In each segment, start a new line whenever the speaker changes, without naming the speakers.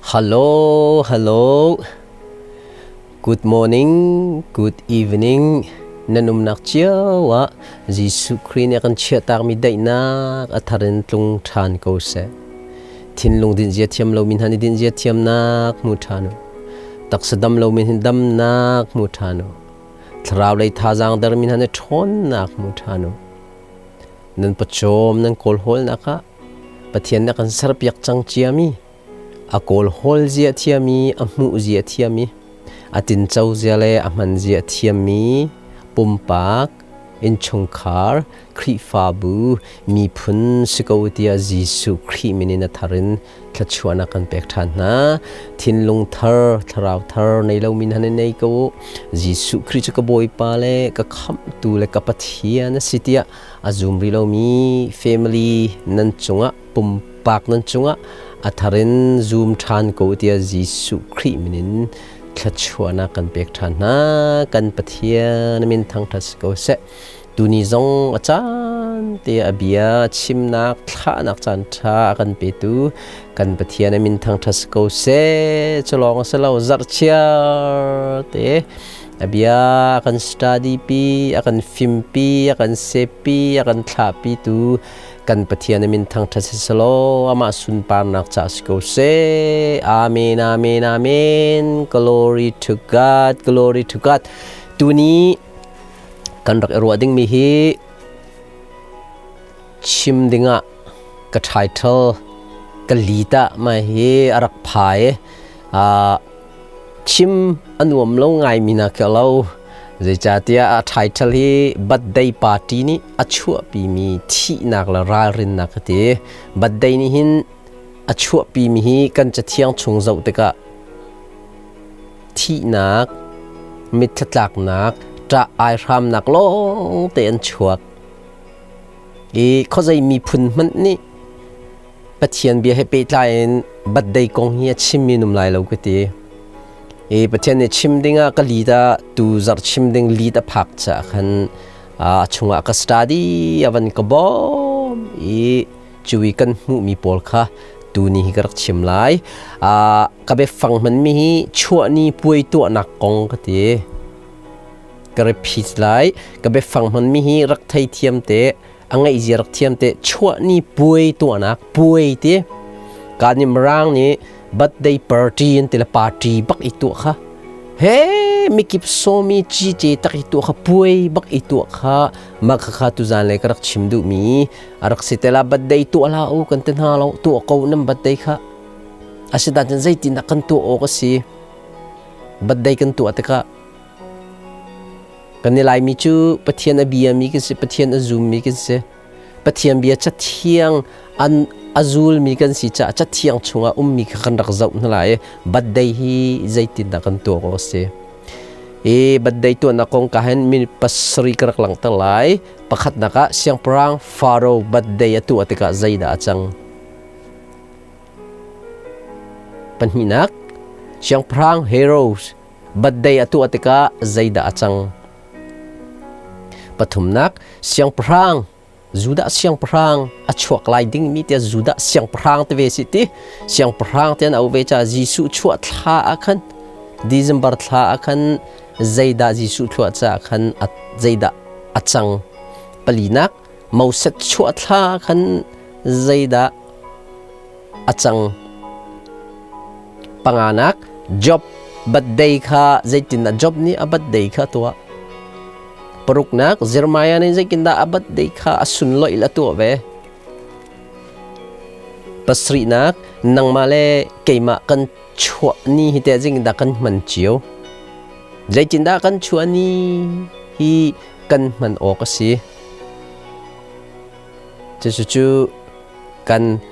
Hello, hello. Good morning, good evening. Nan umnak cio ah Jesuh Khrih nih a kan chiahtakmi daihnak a thar in tlung ṭhan ko seh. Thinlung dinzia thiam lomi hna nih dinzia thiamnak hmu ṭhan u. Taksa dam lomi hin damnak hmu ṭhan u. Thlarau lei thazaang dermi hna nih ṭhawnnak hmu ṭhan u. Nan pawcawm nan kawlhawlnak ah Pathian nih a kan serpiak cang ciami a kawlhawl zia thiami, a hmuh zia thiami, a tinco zia le a hman zia thiammi pumpak, innchungkhar, Khrihfabu, miphun si ko tiah Jesuh Khrih min in a thar in thluachuahnak kan pek ṭhan hna. Thinlung thar, thlarau thar nei lomi hna nih nei ko u. Jesuh Khrih cu ka Bawipa le ka Khamhtu le ka Pathian a si tiah a zum rih lomi family nan cungah pumpak nan cungah a thar in zum ṭhan ko tiah Jesuh Khrih min in thluachuahnak kan pek ṭhan hna. Kan Pathian min thangṭhat si ko seh. Tuni zong a caan te a bia chimnak thlahnak caan ṭha a kan petu kan Pathian a min thangṭhat si ko seh. Cu lawng a si lo zarhchiar te a bia a kan study pi, a kan fimpi, a kan sepi, a kan thlahpi tu kan Pathian a min thangṭhat si selaw amah sunparnak ca si ko seh. Amen, amen, amen. Glory to God, glory to God. Tuni kan rak i ruah dingmi hi chim dingah ka title ka lita ma hi a rak phai. Chim a nuam lo ngaimi na ka lo. Zeicahtiah a title hi Birthday Party nih a chuahpimi thihnak le ralrinnak a ti. Birthday nih hin a chuahpimi hi kan cathiang chung zoh tikah thihnak, mitthla-tlaknak, ṭah aihramnak lawng te an chuak. I khuazei miphun hmanh nih Pathian bia he pehtlai in birthday kong hi a chimmi num lai lo ka ti. I Pathian nih chim dingah ka lead ah tu zarh chim ding lead a phak caah khan a chungah ka study a van ka bawm i cui kan hmuhmi pawl kha tuni hi ka rak chim lai. Ka biafang hmanmi hi chuahni puai tuahnak kong ka ti. Ka repeat lai. Ka biafang hmanmi hi rak theithiam te a ngaihzia rak thiam te chuahni puai tuahnak puai ti ka nih mirang nih birthday party an ti le party bak i tuah kha he mikip sawmi ci ce tak i tuah kha puai bak i tuah kha mah kha kha tuzan le ka rak chim duhmi a rak si te la birthday tuah la u kan ti hna lo tuah ko nan birthday kha asidan cun zeitin dah kan tuah awk a si birthday kan tuah tikah Kan i Laimi cu Pathian a biami kan si, Pathian a zummi kan si. Pathian bia cathiang an a zulmi kan si caah cathiang chungah ummi kha kan rak zoh hna lai i birthday hi zeitindah kan tuah awk a si. I birthday tuahnak kong ka hin minute pasarih ka rak langhter lai. Pakhatnak ah siangpahrang Pharaoh birthday a tuah tikah zeidah a cang? Pahnihnak, siangpahrang Herod Birthday a tuah tikah zeidah a cang? Pathumnak, siangpahrang, Judah siangpahrang a chuak lai dingmi tiah Judah siangpahrang te ve si ti. Siangpahrang te an au ve ca Jesuh chuah thla ah khan December thla ah khan zeidah Jesuh thluah caah khan zeidah a cang? Palinak, Moses chuah thla ah khan zeidah a cang. Panganak, Job birthday kha zeitindah Job nih a birthday kha a tuah? Paruknak, Jeremiah nih zeitindah a birthday kha a sunlawih le a tuah ve? Pasarihnak, nangmah le keimah kan chuah ni hi teh zeitindah kan hman cio? Zeitindah kan chuah ni hi kan hman awk a si? Cucu kan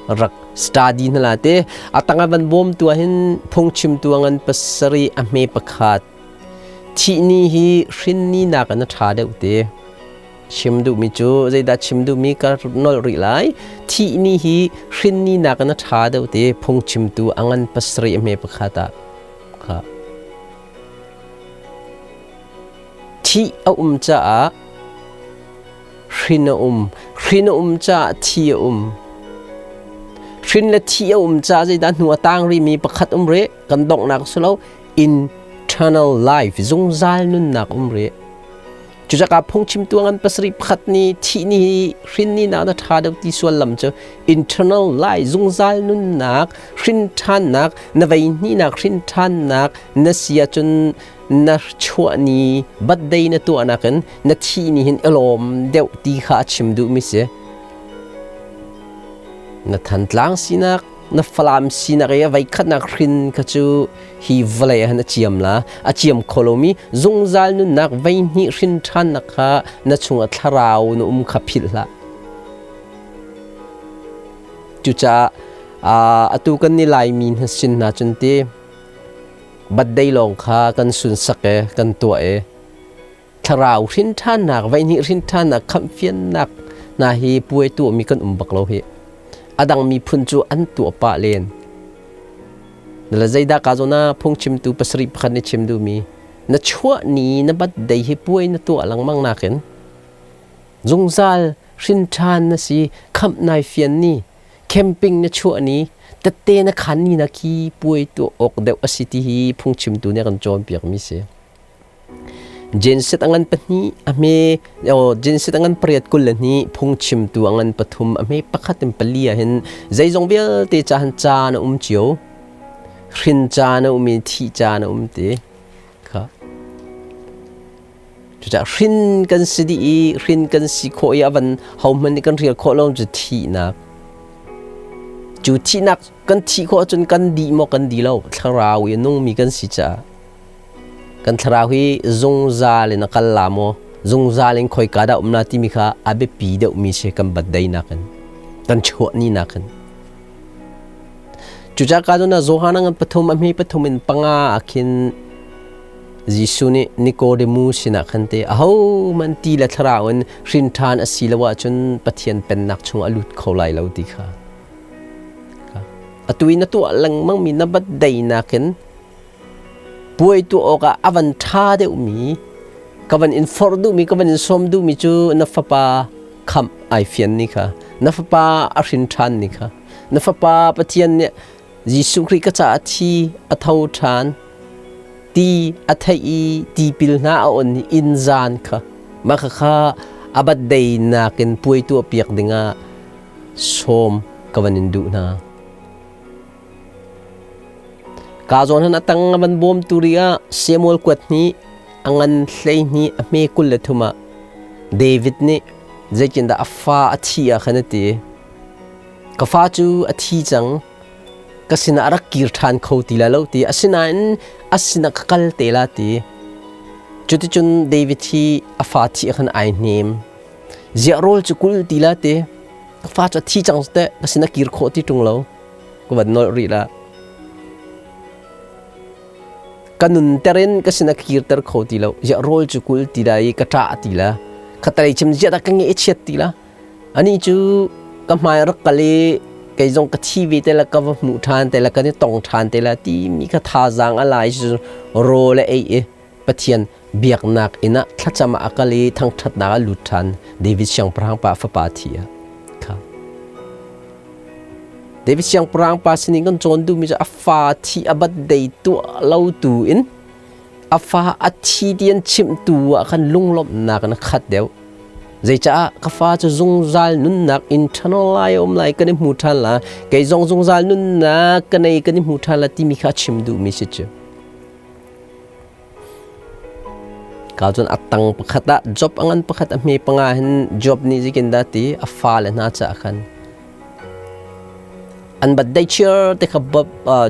rak study hna la te a tang van bawm tu ah hin phungchimtu a ngan pasarih a hme pakhat thih ni hi hrin ni nak in a ṭha deuh te chim duhmi cu zeidah chim duhmi ka nolh rih lai thih ni hi hrin ni nak in a ṭha deuh te phungchimtu a ngan pasarih a hme pakhat ah kha thih a um caah Hrin a um. Hrin a um caah thi a um. Hrin le thi a um ca zeidah hnu a tang rimi pakhat um rih. Kan donghnak si lo internal life zungzal nunnak um rih. Cucaka phungchimtu ngan pasarih pakhat nih thih ni hi hrin ni nak na ṭha deuh ti suallam cu internal life zungzal nunnak hrin ṭhannak na vei hnihnak hrin ṭhannak na si ahcun na chuah ni birthday na tuahnak in na thih ni hin i lawm deuh ti kha a chim duhmi si. Na Thantlang sinak na Falam sinak i a veikhatnak hrin kha cu hi vawlei ah hin a ciam la. A ciam kho lomi zungzal nunnak veihnih hrin ṭhannak kha na chungah thlarau na um kha philh hlah. Cucaah atu kan ni Laimi hna sin hna cun ti birthday lawng kha kan sunsak i kan tuah i thlarau hrin ṭhannak veihnih hrin ṭhannak khamhfiannak hna hi puai tuahmi kan um bak lo hi. A dang miphun cu an tuah pah len. Na zeidah ka zawn ah phungchimtu pasarih pakhat nih chim duhmi na chuah ni na birthday hi puai na tuah lengmang nakin zungzal hrin ṭhan na si khamh nai fian ni camping na chuah ni tette na khan ni na khi puai tuah awk deuh a si ti hi phungchimtu nih a kan cawnpiakmi si. Genset a ngan pahnih a hme genset a ngan pariat 22 phungchimtu a ngan pathum a hme pakhat in pali ah hin zeizong vialte ca han caan a um cio hrin caan a um i thih caan a um ti kha cucaah hrin kan si dih i hrin kan si khawh i a van hohmanh nih kan rial khawh lo cu thihnak cu thihnak kan thih khawh ahcun kan dih maw kan dih lo thlarau i a nungmi kan si caah Kan thlarau hi zungzal in a kal la maw? Zungzal in khoika dah um la timi kha a biapi deuhmi si kan birthday nakin kan chuah ni nakin. Cucaah ka cun Johan ngan pathum a hme pathum in panga ah khin Jesuh nih Nicodemus sinah khan te ahohmanh ti le thlarau in hrin ṭhan a si lo ahcun Pathian pennak chung a lut kho lai lo ti kha. Atu i na tuah lengmangmi na birthday nakin Puai tuah awkah a van ṭha deuhmi, ka van in forh duhmi, ka van in sawm duhmi cu na fapa khamh ai fian ni kha, na fapa a hrin ṭhan ni kha, na fapa Pathian nih Jesuh Khrih ka caah a thi a tho ṭhan ti a theih i tipil hna a on i inn zan kha mah khakha a birthday nakin puai tuahpiak dingah sawm ka van in duh hna. Kaa zawn han a tang a van bawmtu ri ah Samuel kuat hnih a ngan 12 a hme 23 ah David nih zeitindah a fa a thi ah khan a ti. Ka fa cu a thi cang ka sinah a rak kir ṭhan kho ti lai lo ti asinain a sinah ka kal te la ti. Cuticun David hi a fa thi ah khan ai hnem. Ziah rawl cu kul ti la ti. Ka fa cu a thi cang teh ka sinah kir khawh ti ṭung lo. Ka van nolh rih la. Ka nunter in ka sin a kirter kho ti lo. Ziah rawl cu kul ti la i ka ṭah ti la. Khatalei chim ziah dah ka nge i chiat ti la. Ani cu ka hmai rak kal i kei zong ka thi ve te la ka va hmuh ṭhan te la kan i tong ṭhan te la timi kha thazaang a lai cu rawl a ei i Pathian biaknak inn ah thlacam ah a kal i thangṭhatnak ah lut ṭhan David siangpahrang pa fapa thi ah kha David siangpahrang pa sinin kan cawn duhmi cu a fa thi a bat dei tuah lo tu in a fa a thi ti an chimhtu ah khan lunglawmhnak in a khat deuh. Zeicah ka fa cu zungzal nunnak internal lai a um lai kan i hmu ṭhan la kei zong zungzal nunnak ka nei kan i hmu ṭhan la timi kha a chim duhmi si cu. Ka cun a tang pakhat ah job a ngan pakhat a hme panga hin Job nih zeitin dah ti a fale hna caah khan an birthday cheer te kha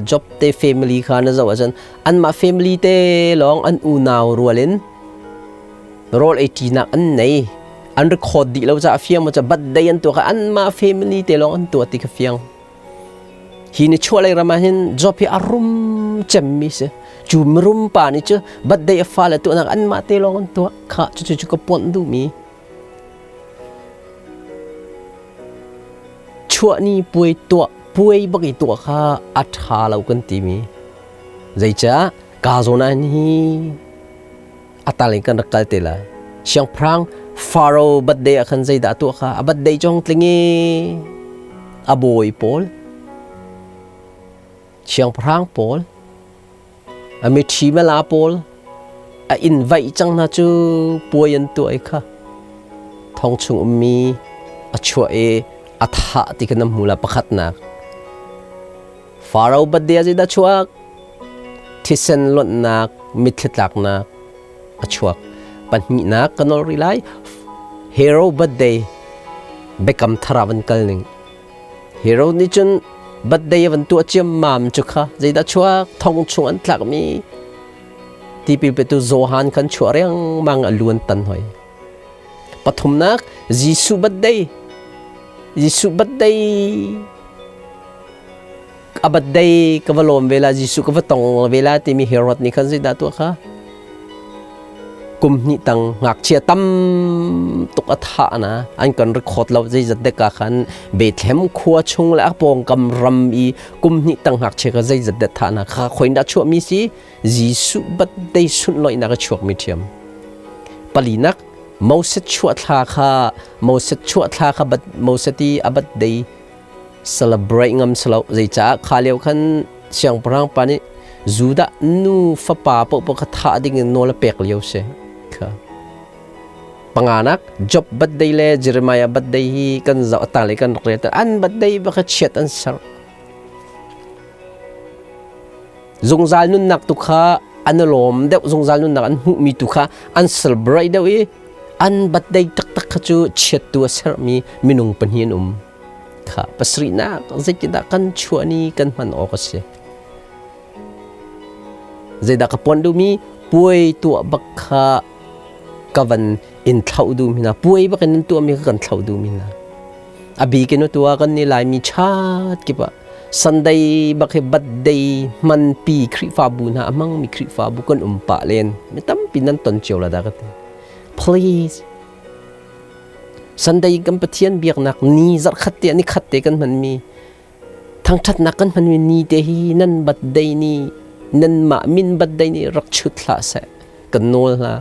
Job te family kha na zoh ahcun anmah family te lawng an unau rual in rawl ei ṭinak an nei an record dih lo caah fiang maw ca birthday an tuah kha anmah family te lawng an tuah ti kha fiang. Hi nichuahlei ram ah hin Job hi a rum cemmi si. Cu mirum pa nih cu birthday a fale tuahnak anmah te lawng an tuah. Kha cucu cu ka ponh duhmi. Chuah ni puai tuah puai bak i tuah kha a ṭha lo kan timi. Zeicah ka zawn ah hi a tal in kan rak kal te lai. Siangpahrang Pharaoh birthday ah khan zeidah a tuah kha a birthday cong tling i a bawi pawl Siangpahrang pawl, a miṭhi mala pawl a inn vaih cang hna cu puai an tuah i kha thong chung ummi a chuah i a thah ti kha na hmu la pakhatnak. Faro birthday ah zeidah chuak? Thisen lonhnak, mitthli tlaknak a chuak. Pahnihnak ka nol rih lai. Hero birthday biakam thar ah van kal ning. Hero nih cun birthday a van tuah ciammam cu kha zeidah chuak? Thong chung an tlakmi tipil petu Johan khan chuah riangmang a lu an tan hoi. Pathumnak Jesuh birthday. Jesuh birthday a birthday ka va lawm ve la Jesuh ka va tong ve la timi Herod nih khan zeidah tuah kha kum hnih tang ngakchia tam tuk a thah na an kan record lo zeizat dek ah khan Bethlehem khua chung le a pawngkam ram i kum hnih tang ngakchia kha zeizat dek thah na kha khoin dah chuah mi si Jesuh birthday sunlawihnak a chuak mi ṭhiam palinak Moses chuah thla kha Moses chuah thla kha Moses i a birthday celebrate ngam silo zeicah kha lio khan siangpahrang pa nih Judah nu fapa paohpaoh kha thah ding in nawl a pek lio si kha panganak Job birthday le Jeremiah birthday hi kan zoh ta le kan rak rel an birthday ba kha chiat an ser zungzal nunnak tu kha an lawm deuh zungzal nunnak an hmuhmi tu kha an celebrate deuh i an birthday taktak kha cu chiat tu a sermi minung pahnih an um kha pasarihnak zeitindah kan chuah ni kan hman awk a si zeidah ka puan duhmi puai tuah bak kha ka van in thlauh duhmi hna puai bak in an tuahmi kha kan thlauh duhmi hna a bik in tua kan ni laimi chat kip ah Sunday bak hi birthday hmanpi Khrihfabu hna a hmangmi Khrihfabu kan um pah len mi tampi nan ton cio la dah ka ti please Sunday kan Pathian biaknak ni zarhkhat te ni khat te kan hmanmi thangṭhatnak kan hmanmi ni te hi nan birthday ni nanmah min birthday ni rak chut hlah seh kan nawl hna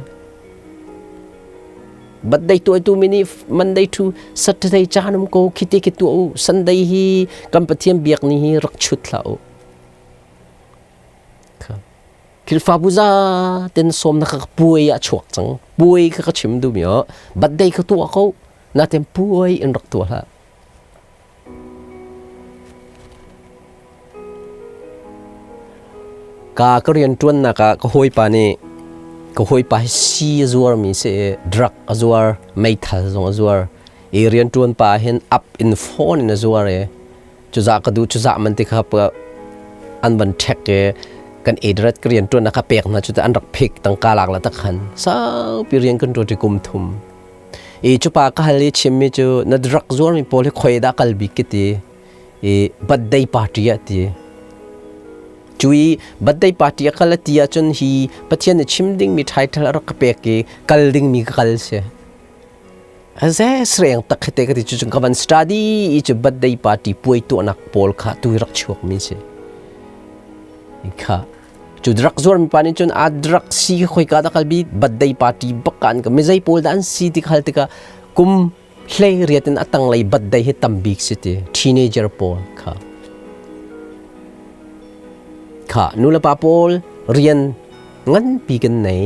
birthday tuaitu mi nih Monday to Saturday caan um ko khite khi tuah u Sunday hi kan Pathian biak ni hi rak chut hlah u Khrihfabu zaten sawmnak kha puai ah chuak cang. Puai kha ka chim duhmi oh. Birthday kha tuah ko. Natin puai in rak tuah hlah. Ka ka rian ṭuannak ah ka hawipa nih ka hawipa hi si a zuarmi si i drug a zuar, meithal zong a zuar. I rian ṭuan pa hin up in phone in a zuar i cuzah ka duh cuzah man ti kha an van ṭhek i kan address ka rian ṭuannak kha pek hna cu an rak phik tangka lak la tak khan saupi rian kan ṭuan kum thum i cupa ka hal i chimmi cu na rak zuarmi pawl hi khoi dah kal bik ki ti i birthday party ah ti cui birthday party a kal a ti ahcun hi Pathian nih chim dingmi title a rak ka pek i kal dingmi ka kal si Ze sreng tak te ka ti cu ka van study i cu birthday party puai tuahnak pawl kha tu rak chuak mi si. Kha cu drug zuar mi pa nih cun a drug si khoi ka da kalbi birthday party bak kan ka mizei pawl da an si ti khal tika kum hlei riat in atang lei birthday hi tam bik si ti teenager pawl kha kha nu le pa pawl rian nganpi kan nei.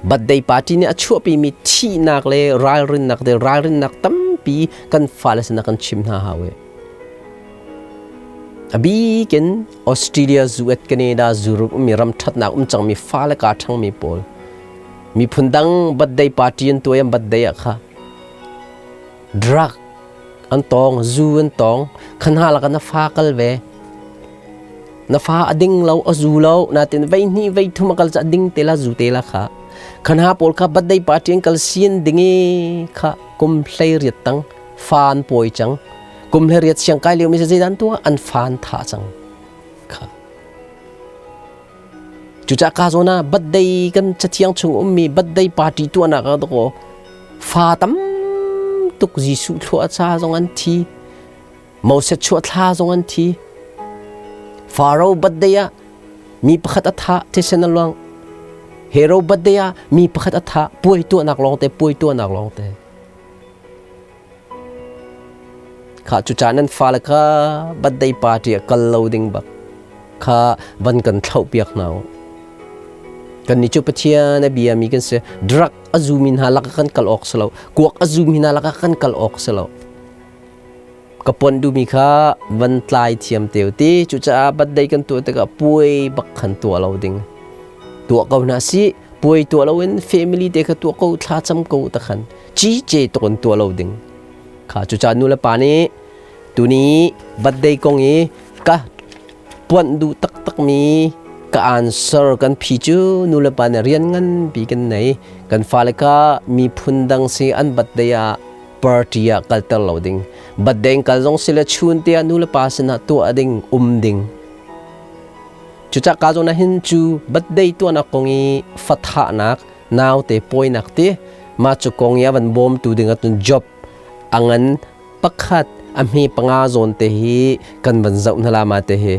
Birthday party nih a chuahpimi thihnak le ralrinnak le ralrinnak tampi kan fale sinah kan chim hna hau i. A bikin Australia, US, Canada, Europe ummi ram ṭhatnak um cangmi fale kaa ṭhangmi pawl miphun dang birthday party an tuah i an birthday ah kha drug an tawng, zu an tawng, khan hna lakah na fa kal ve. Na fa a ding lo, a zu lo, natin vei hnih vei thum a kal ca ding te la zu te la kha. Khan ha pawl kha birthday party an kal sian ding i kha kum hlei riat tang fa an pawi cang. Kum hlei riat siang kai lio mi zeidan tua an fa an tha cang. Kha. Cucaah ka zawn ah birthday kan cathiang chung ummi birthday party tuahnak ah dakaw fa tam tuk Jesuh thlua ca zong an thi. Moses chuah thla zong an thi. Faro birthday ah mi pakhat a thah thisen a luang. Hero birthday ah mi pakhat a thah puai tuahnak lawngte puai tuahnak lawngte. Kha cucaah nan fale kha birthday party ah kal lo ding bak. kha van kan thlauh piak hna u. Kan nih cu Pathian a biami kan si. Drug a zumi hna lakah kan kal awk si lo. Kuak a zumi hna lakah kan kal awk si lo. Ka pon duhmi kha van tlai thiam te u ti. Cucaah birthday kan tuah tikah puai bak khan tuah lo ding. Tuah ko hna sih. Puai tuah loin family te kha tuah ko, thlacam ko ta khan. Ci ce tuk in tuah lo ding. Kha cucaah nu le pa nih tuni birthday kong i ka puanh duh taktakmi ka answer kan phi cu nu le pa nih rian nganpi kan nei. Kan fale kha miphun dang si an birthday ah party ah kalter lo ding. Birthday kal zong sile chun te ah nu le pa sinah tuah ding, um ding. Cucah ka zawn ah hin cu birthday tuahnak kong i fathahnak, naute pawinak ti mah cu kong i a van bawmtu ding ahcun job a ngan pakhat a hme panga zawn te hi kan van zoh hna la ma te hi.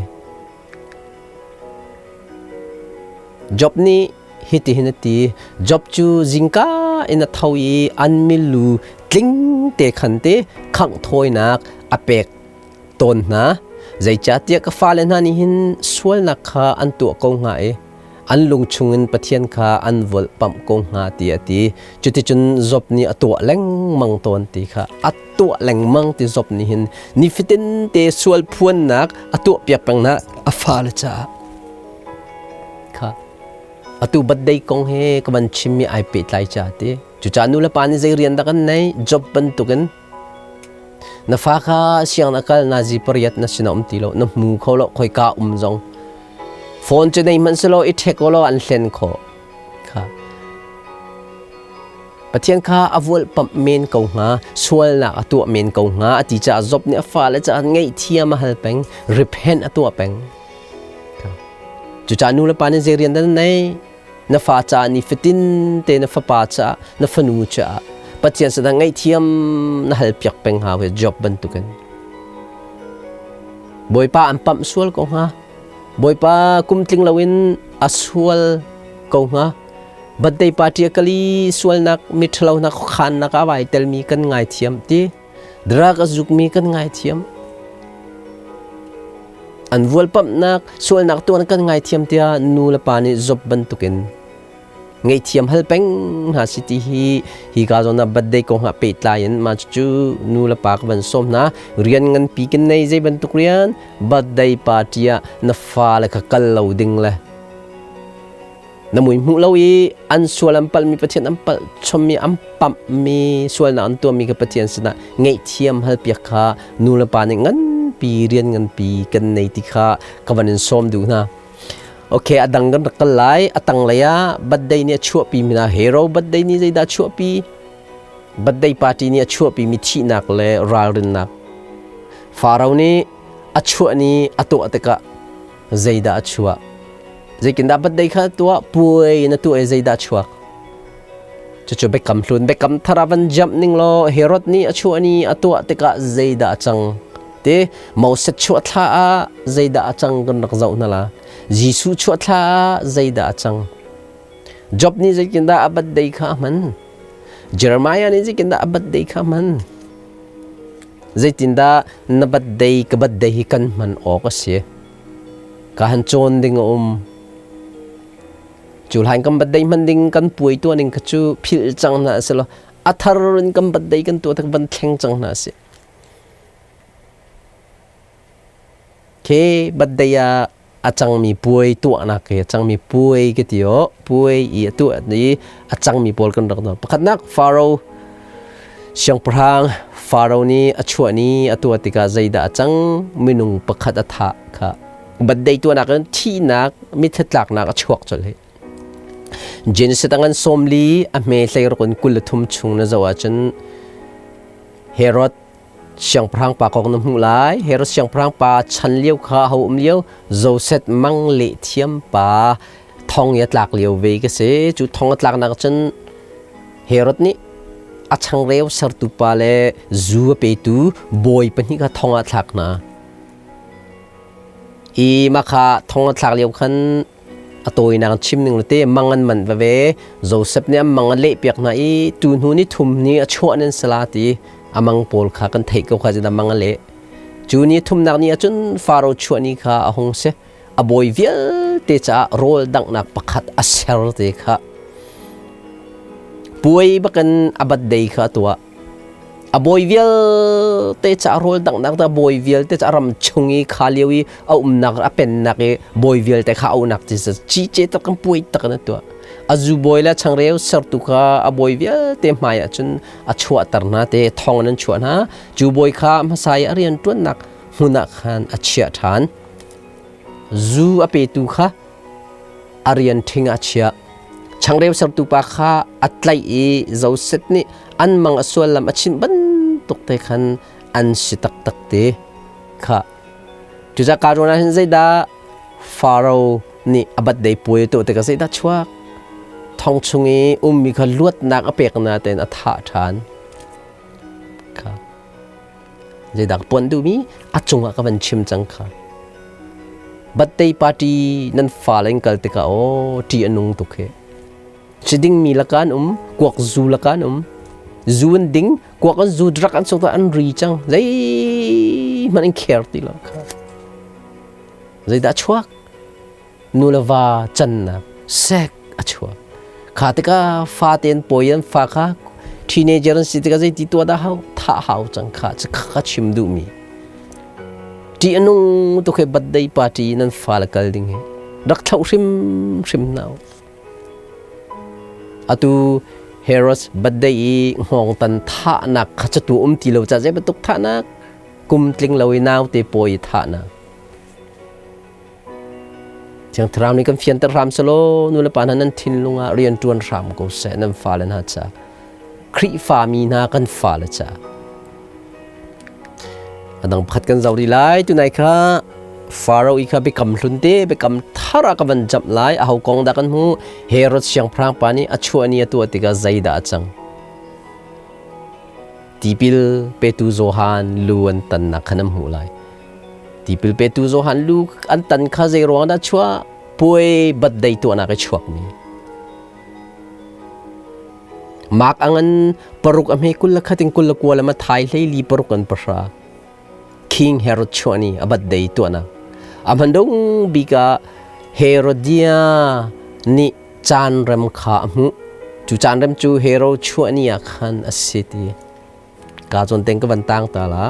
Job nih hitihin a ti, Job cu zingka in a tho i an milu tling te khan te khangh thawinak a pek tawn hna. Zeicahtiah ka fale hna nih hin sualnak kha an tuah ko hnga i an lung chungin Pathian kha an volhpamh ko hnga ti a ti. Cuticun Job nih a tuah lengmang tawn ti kha a tuah lengmang ti Job nih hin nifatin te sual phuannak a tuahpiak peng hna a fale caah kha atu birthday kong he ka van chimmi ai pehtlai ca ti. Cucaah nu le pa nih zei rian dah kan nei Job bantukin na fa kha siang na kal nazi pariat na sinah um ti lo na hmu kho lo khoika um zong Phone cu nei hmanh selaw i ṭhek law an hlen khawh. Kha. Pathian kha a vualpamh men ko hnga, sualnak a tuah men ko hnga, a ti caah Job nih a fale caah ngaihthiam a hal peng, repent a tuah peng. Cucaah nu le pa nih zei rian dah na nei? Na fa caah ni fatin te na fapa caah, na fanu caah Pathian sinah ngaihthiam na hal piak peng hau hi Job bantukin. Bawipa an pamh sual ko hnga. Bawipa kum tling loin a sual ko hnga. Birthday party a kali sualnak miṭhalo hna khuakhannak ah vai telmi kan ngaithiam ti. Drug a zukmi kan ngaithiam. An vualpamhnak sualnak tuan kan ngaithiam tiah nu le pa nih Job bantukin ngaihthiam hal peng hna si ti hi hi ka zawn ah birthday kong ah pehtlai in mah cucu nu le pa ka van sawm hna. Rian nganpi kan nei. Zei bantuk rian? Birthday party ah na fale kha kal lo ding le na mui hmuh lo i an sual an palhmi, Pathian an palh chommi, an pamhmi, sualnak an tuahmi kha Pathian sinah ngaihthiam hal piak kha nu le pa nih nganpi rian nganpi kan nei ti kha ka van in sawm duh hna. Okay, a dang kan rak kal lai. A tanglei ah birthday nih a chuahpi mi hna hero birthday nih zeidah a chuahpi? Birthday party nih a chuahpi mi thihnak le ralrinnak. Pharaoh nih a chuah ni a tuah tikah zeidah a chuah? Zeitindah birthday kha tuah? Puai na tuah i zeidah a chuak? Cucu biakam hlun, biakam thar ah van jamh ning law Herod nih a chuah ni a tuah tikah zeidah a cang? Ti Moses chuah thla ah zeidah a cang kan rak zoh hna la. Jesuh chuah thla ah zeidah a cang? Job nih zeitindah a birthday kha a hman? Jeremiah nih zeitindah a birthday kha a hman? Zeitindah na birthday ka birthday hi kan hman awk a si? Ka han cawn ding a um. Cu hlan kan birthday hman ding kan puai tuah ning kha cu philh cang hna sih law a thar in kan birthday kan tuah tak van thleng cang hna sih. Ke birthday ah a cangmi puai tuahnak ke a cangmi puai ka ti o puai i a tuah i a cangmi pawl kan rak tuah. Pakhatnak, Pharaoh siangpahrang Pharaoh nih a chuah ni a tuah tikah zeidah a cang? Minung pakhat a thah kha birthday tuahnak in thihnak mitthlitlaknak a chuak colh hi. Genesis a ngan 40 a hme hleiruk in 23 chung na zoh ahcun Herod siangpahrang pa kong na hmuh lai. Herod siangpahrang pa chan lio kha ho um lio? Joseph mang le thiam pa thong i a tlak lio ve ka si. Cu thong a tlaknak cun Herod nih a changreu sertu pa le zu a petu bawi pahnih kha thong ah thlak hna. I mah kha thong a thlak lio khan a tawinak chim ning te mang an man veve. Joseph nih an mang a lehpiak hna i tu hnu ni thum ni a chuah nan sala ti amang pawl kha kan theih ko kha zina mang a leh. Cu ni thumnak ni ahcun Faro chuah ni kha a hung si. A bawi vialte caah rawl danghnak pakhat a ser te kha. Puai bakin a birthday kha a tuah. A bawi vialte caah rawl danghnak a bawi vialte caah ram chung i kha lio i a umnak a pennak i bawi vialte kha a auhnak ti ci ce tak kan puai tak in a tuah. A zu bawi le changreu sertu kha a bawi vialte hmai ah cun a chuahter hna te thong in an chuah hna. Cu bawi kha hmasa i a rianṭuannak hmun ah khan a chiah ṭhan. Zu a petu kha a rian ṭhing ah a chiah. Changreu sertu pa kha a tlaih i Josef nih an mang a suallam a chimh bantuk te khan an si taktak te kha. Cucaah kaa ruan ah hin zeidah Faro nih a birthday puai a tuah tikah zeidah chuak? Thong chung i ummi kha luatnak a pek natein a thah ṭhan. Kha. Zeidah ka puan duhmi a cungah ka van chim cang kha. Birthday party nan fale in kal tikah aw ṭih a nung tuk hi. Si dingmi lakah an um, kuak zu lakah an um. Zu an ding, kuak an zu, drug an suk an ri cang. Zeihmanh an care ti lo kha. Zeidah chuak? Nu le va cannak sek a chuak. Kha tikah fate an pawi an fa kha teenager an si tikah zeiti tuah dah hau? Thah hau cang kha kha chim duhmi. Ṭih a nung tuk he birthday party nan fale kal ding hi rak thlauh hrimhrim hna u. Atu Herod birthday i hngawngtan thahnak kha cu tu um ti lo ca zei bantuk thahnak kum tling lo i naute pawi i thahnak. Thiang Thlarau nih kan fianter hram selaw nu le pa hna nan thinlung ah rian ṭuan hram ko seh nan fale hna ca. Khrihfa mi hna kan fale ca. A dang pakhat kan zoh rih lai. Tunai kha Faro i kha biakam hlun te biakam thar ah ka van jamh lai. Aho kong dah kan hmu? Herod siangpahrang pa nih a chuah ni a tuah tikah zeidah a cang? Tipil petu Johan lu an tannak khan an hmuh lai. Tipil petu Johan lu an tan kha zei ruang dah chuah? Puai birthday tuahnak i chuakmi. Mak angan paruk a hme 21 in 29 lam a thai hlei li paruk an pahra. King Herod chuah ni a birthday tuahnak. A hmandung bik ah Herodia nih caan rem kha a hmuh. Cu caan rem cu Herod chuah ni ah khan a si ti. Ka zawn teng ka van tang ta la.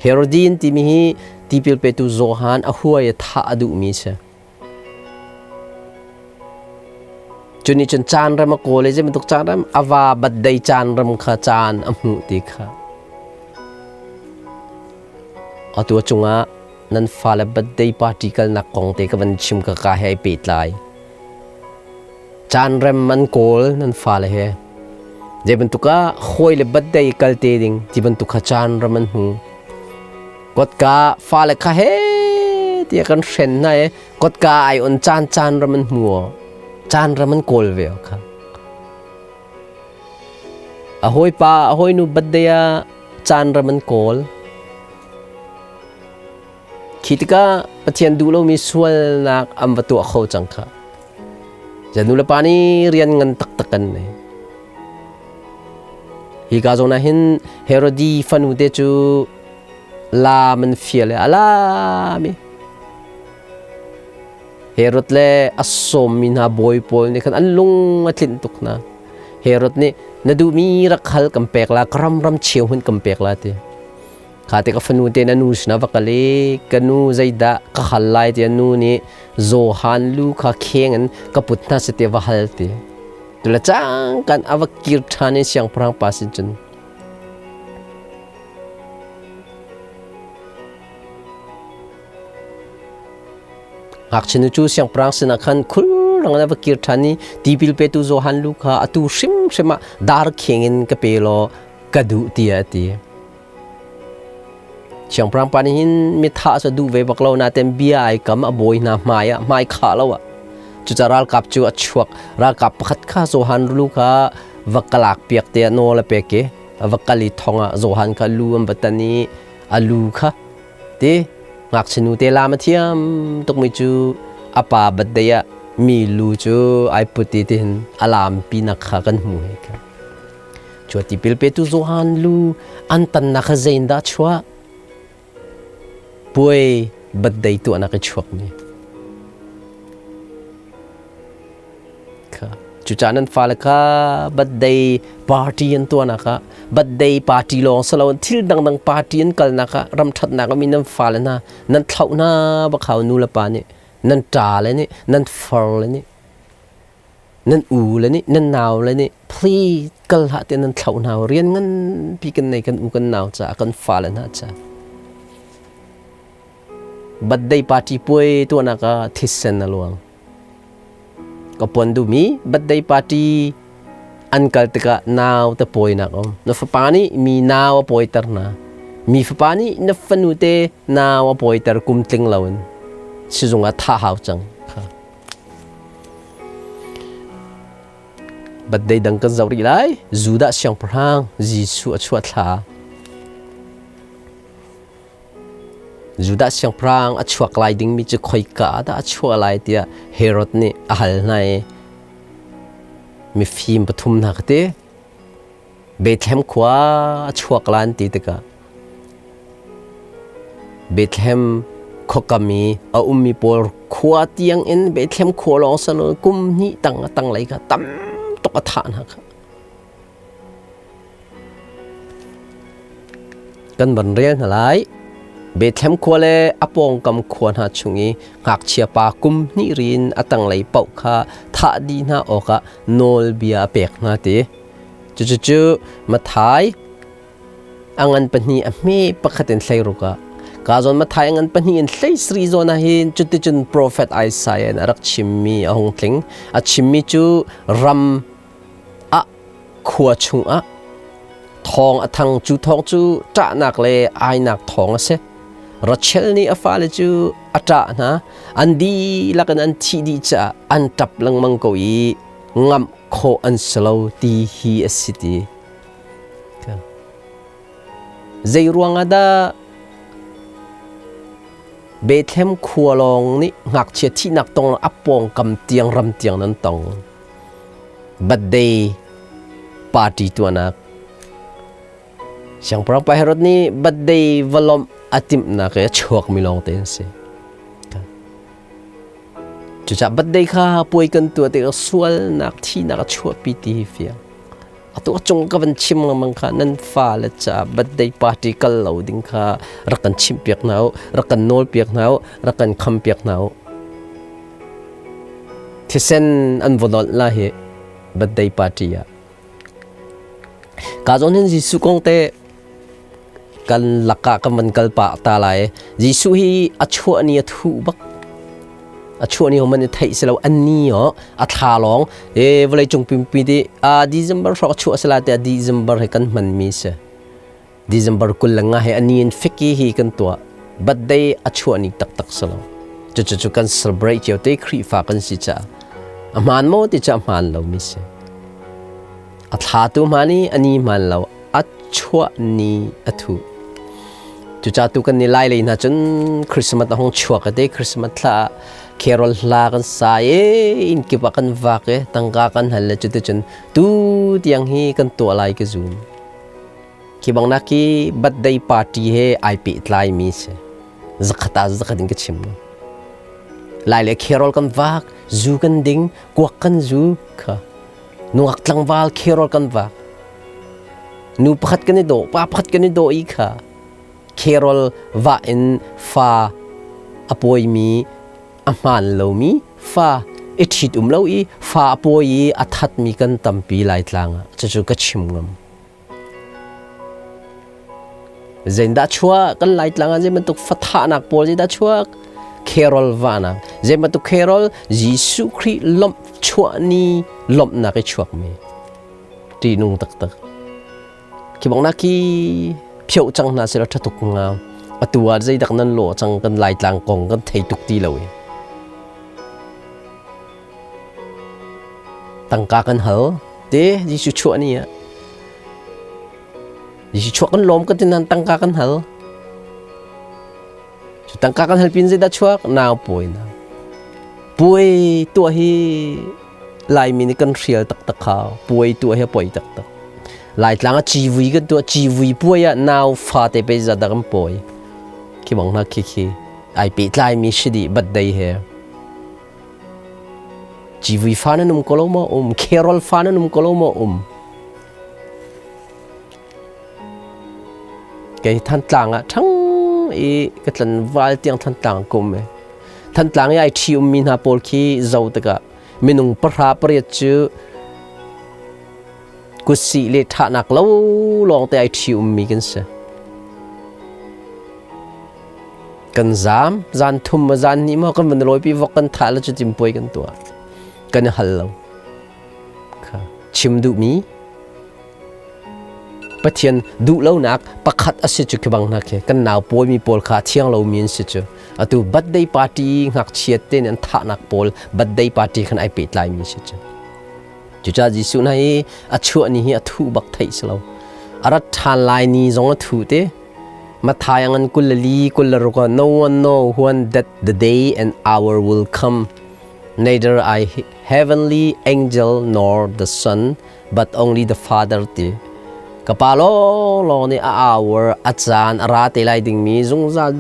Herodin timi hi tipil petu Johan a huai a thah a duhmi si. Cu nih cun caan rem a kawl i zei bantuk caan rem a va birthday caan rem kha caan a hmuh ti kha. Atu a cungah nan fale birthday party kalnak kong te ka van chim ka ka he ai pehtlai. Caan rem an kawl nan fale he. Zei bantuk ah hawi le birthday kal te ding ti bantuk kha caan ram an hmu. Kotka fale kha he tiah kan hren hna i kotka ai on caan caan ram an hmu aw. Caan ram an kawl ve kha. A hawipa a hawinu birthday ah caan ram an kawl. Khi tikah Pathian duh lomi sualnak an va tuah kho cang kha. Nu le pa nih rian ngan taktak kan nei. Hi ka zawn ah hin Herodi fanu te cu lam an fial i a lam i Herod le a sawmmi hna bawi pawl nih khan an lung a tlinh tuk hna. Herod nih na duhmi rak hal kan pek la, ka ram ram cheu hun kan pek la ti. Kha te ka fanu te na nu sinah va kal i ka nu zeidah ka hal lai tiah nu nih Johan lu kha kheng in ka put hna seh tiah va hal ti. Tule cang kan a va kir ṭhan i siangpahrang pa sin cun Ngakchia nu cu siangpahrang sinah khan khulrang in a va kir ṭhan i tipil petu Johan lu kha atu hrimhrim ah dar kheng in ka pe law ka duh tiah a ti. Siangpahrang pa nih hin mithah cu a duh ve bak lo nain bia ai kam a bawi hna hmai ah hmai khah lo ah cucaah ralkap cu a chuak ralkap pakhat kha Johan lu kha va kalak piak tiah nawl a pek i a va kal i thong ah Johan kha lu an va tan i a lu kha ti ngakchia nu te lam a thiam tukmi cu a pa birthday ah mi lu cu ai put i tihin a lampi nak kha kan hmu he kha. Cua tipil petu Johan lu an tannak kha zeindah chuah? Puai birthday tuahnak i chuakmi. Cucaah nan fale kha birthday party an tuahnak ah birthday party lawng si loin thil dangdang party an kalnak ah ramṭhatnak um i nan fale hna nan thlauh hna bak hau. Nu le pa nih, nan ṭa le nih, nan far le nih, nan u le nih, nan nau le nih, please kal hlah tiah nan thlauh hna. Rian nganpi kan nei, kan u kan nau caah, kan fale hna caah. Birthday party puai tuahnak ah thisen a luang. Ka puan duhmi birthday party an kal tikah nau te pawinak um. Na fapa nih mi nau a pawiter hna. Mi fapa nih na fanu te nau a pawiter kum tling loin. Sizung ah thah hau cang. Birthday dang kan zoh rih lai. Judah siangpahrang Jesuh a chuah thla. Judah siangpahrang a chuak lai dingmi cu khoika ah dah a chuah lai tiah Herod nih a hal hna i mifim pathum hna kha ti Bethlehem khua a chuak la an ti tikah Bethlehem khuakam i a ummi pawl khua tiang in Bethlehem khua lawng si lo kum hnih tang a tanglei kha tam tuk a thah hna kha. Kan van rel hna lai. Bethlehem khua le a pawngkam khua hna chung i ngakchia pa kum hnih rin a tanglei paoh kha thah dih hna awkah nawlbia a pek hna ti. Cucucu Matthai a ngan pahnih a hme pakhat in 16 ah ka zawn Matthai a ngan pahnih in 17 zawn ah hin cuticun profet Isaiah nih a rak chimmi a hung tling. A chimmi cu ram ah khua chungah thawng a thang. Cu thawng cu ṭahnak le ainak thawng a si. Rachel nih a fale cu a ṭah hna, an dihlak in an thih dih caah an ṭap lengmang ko i ngamh khawh an si lo ti hi a si ti. Zei ruangah dah Bethlehem khua lawng nih ngakchia thihnak tong a pawngkam tiang ram tiang nan tong? Birthday party tuahnak. Siangpahrang pa Herod nih birthday va lawmh a timhnak i a chuakmi lawngte an si. Cucaah birthday kha puai kan tuah tikah sualnak, thihnak a chuahpi ti hi fiang. Atu a cung ka van chim lengmang kha nan fale caah birthday party kal lo ding kha rak kan chimhpiak hna u, rak kan nawlpiak hna u, rak kan khampiak hna u. Thisen an va dolh la hi birthday party ah. Ka zawn hin Jesuh kong te kan lakah kan van kal pah ta lai. Jesuh hi a chuah ni a thuh bak. A chuah ni homan i theih si lo an ni oh a thla lawng e vawlei cung pimpi ti a December hrawk chuah sala te December he kan hman mi si. December 25 he ani in fiki hi kan tuah. Birthday a chuah ni taktak si lo. Cucu kan celebrate cio te Khrihfa kan si caah a hmaan maw ti cu a hmaan lo mi si. A thla tu hmaan i a ni hmaan lo, a chuah ni a thu. Cucaah tu kan ni lai lei hna cun Christmas a hung chuak te Christmas thla carol hla kan sa i inn kip ah kan vak i tangka kan hal le cuticun tu tiang hi kan tuah lai ka zum. Khi bang nak khi birthday party he ai pehtlai mi si. Zakhat ah zakhat in ka chim. Lai le carol kan vak, zu kan ding, kuak kan zu kha. Nungak tlangval carol kan vak. Nu pakhat kan i dawh, pa pakhat kan i dawh i kha. Carol vah in fa a pawimi, a hmaan lomi fa i ṭhit um lo i fa a pawi i a thatmi kan tampi Laitlang ah. Cucu ka chim ngam. Zeidah chuak kan Laitlang ah zei bantuk fathahnak pawl zeidah chuak? Carol vahnak. Zei bantuk carol? Jesuh Khrih lawmh chuah ni lawmhnak i chuakmi. Ṭihnung taktak. Khi bang nak khi phioh cang hna sila ṭha tuk hnga. Atu ah zeidak nan lawh cang kan Laitlang kong kan thei tuk ti lo i. Tangka kan hal te Jesuh chuah ni ah. Jesuh chuah kan lawm kan ti nain tangka kan hal. Cu tangka kan hal pin zeidah chuak? Nau puai na. Puai tuah hi Laimi nih kan hrial taktak kha. Puai tuah hi a poi taktak. Laitlang ah civui kan tuah, civui puai ah nau fate pe zadah kan pawi. Khi bang hna khi khi ai pehtlaimi si dih birthday he. Civui fa nan um ko lo maw um? Carol fa nan um ko lo maw um? Kei Thantlang ah ṭhang i ka tlanval tiang Thantlang kum e. Thantlang i ai ṭhi ummi hna pawl khi zo tikah minung pahra pariat cu kutsih le ṭhahnak lo lawngte ai ṭhi ummi kan si. Kan zaam, zan thum ma zan hnih maw kan van lawipi vok kan thah le cutin puai kan tuah. Kan i hal lo. Kha chim duhmi Pathian duhlonak pakhat a si cu khi bang hna khi kan nau pawimi pawl kha thiang lomi an si cu. Atu birthday party ngakchia te nih an thahnak pawl birthday party khan ai pehtlaimi si cu. Cucaah Jesuh hna hi a chuah ni hi a thuh bak theih si lo. A rat ṭhan lai ni zong a thuh te. Matthai ngan 24 26 ah no one know when that the day and hour will come neither I heavenly angel nor the son but only the Father ti. Ka pa lawnglawng nih a hour a caan a ra te lai dingmi zungzal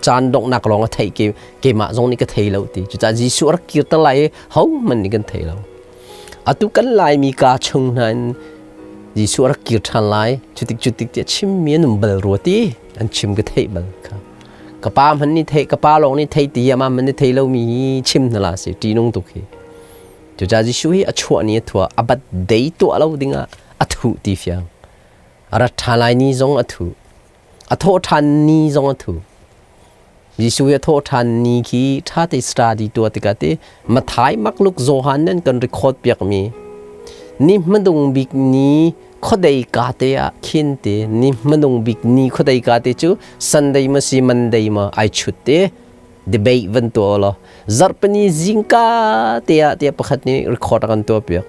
caan donghnak lawng a theih ke keimah zong nih ka thei lo ti. Cucaah Jesuh a rak kirter lai i hohmanh nih kan thei lo. Atu kan Laimi ka chung hna in Jesuh a rak kir ṭhan lai cutik cutik tiah chimmi an um bal rua ti an chim ka theih bal kha. Ka pa hmanh nih thei ka pa lawng nih thei ti amah hmanh nih thei lomi hi chim hna la si ṭihnung tuk hi. Cucaah Jesuh hi a chuah ni a thuah a bat dei tuah lo dingah a thuh ti fiang. A rat ṭhan lai ni zong a thuh. A thawh ṭhan ni zong a thuh. Jesuh hi a thawh ṭhan ni khi ṭha te study tuah tikah te Matthai, Mark, Luke, Johan nan kan record piakmi ni hmadung bik ni khuadei ka te ah khin te ni hmadung bik ni khuadei ka te cu Sunday ma si Monday ma ai chut te debate van tuah law zarhpini zingka te ah tiah pakhat nih record a kan tuah piak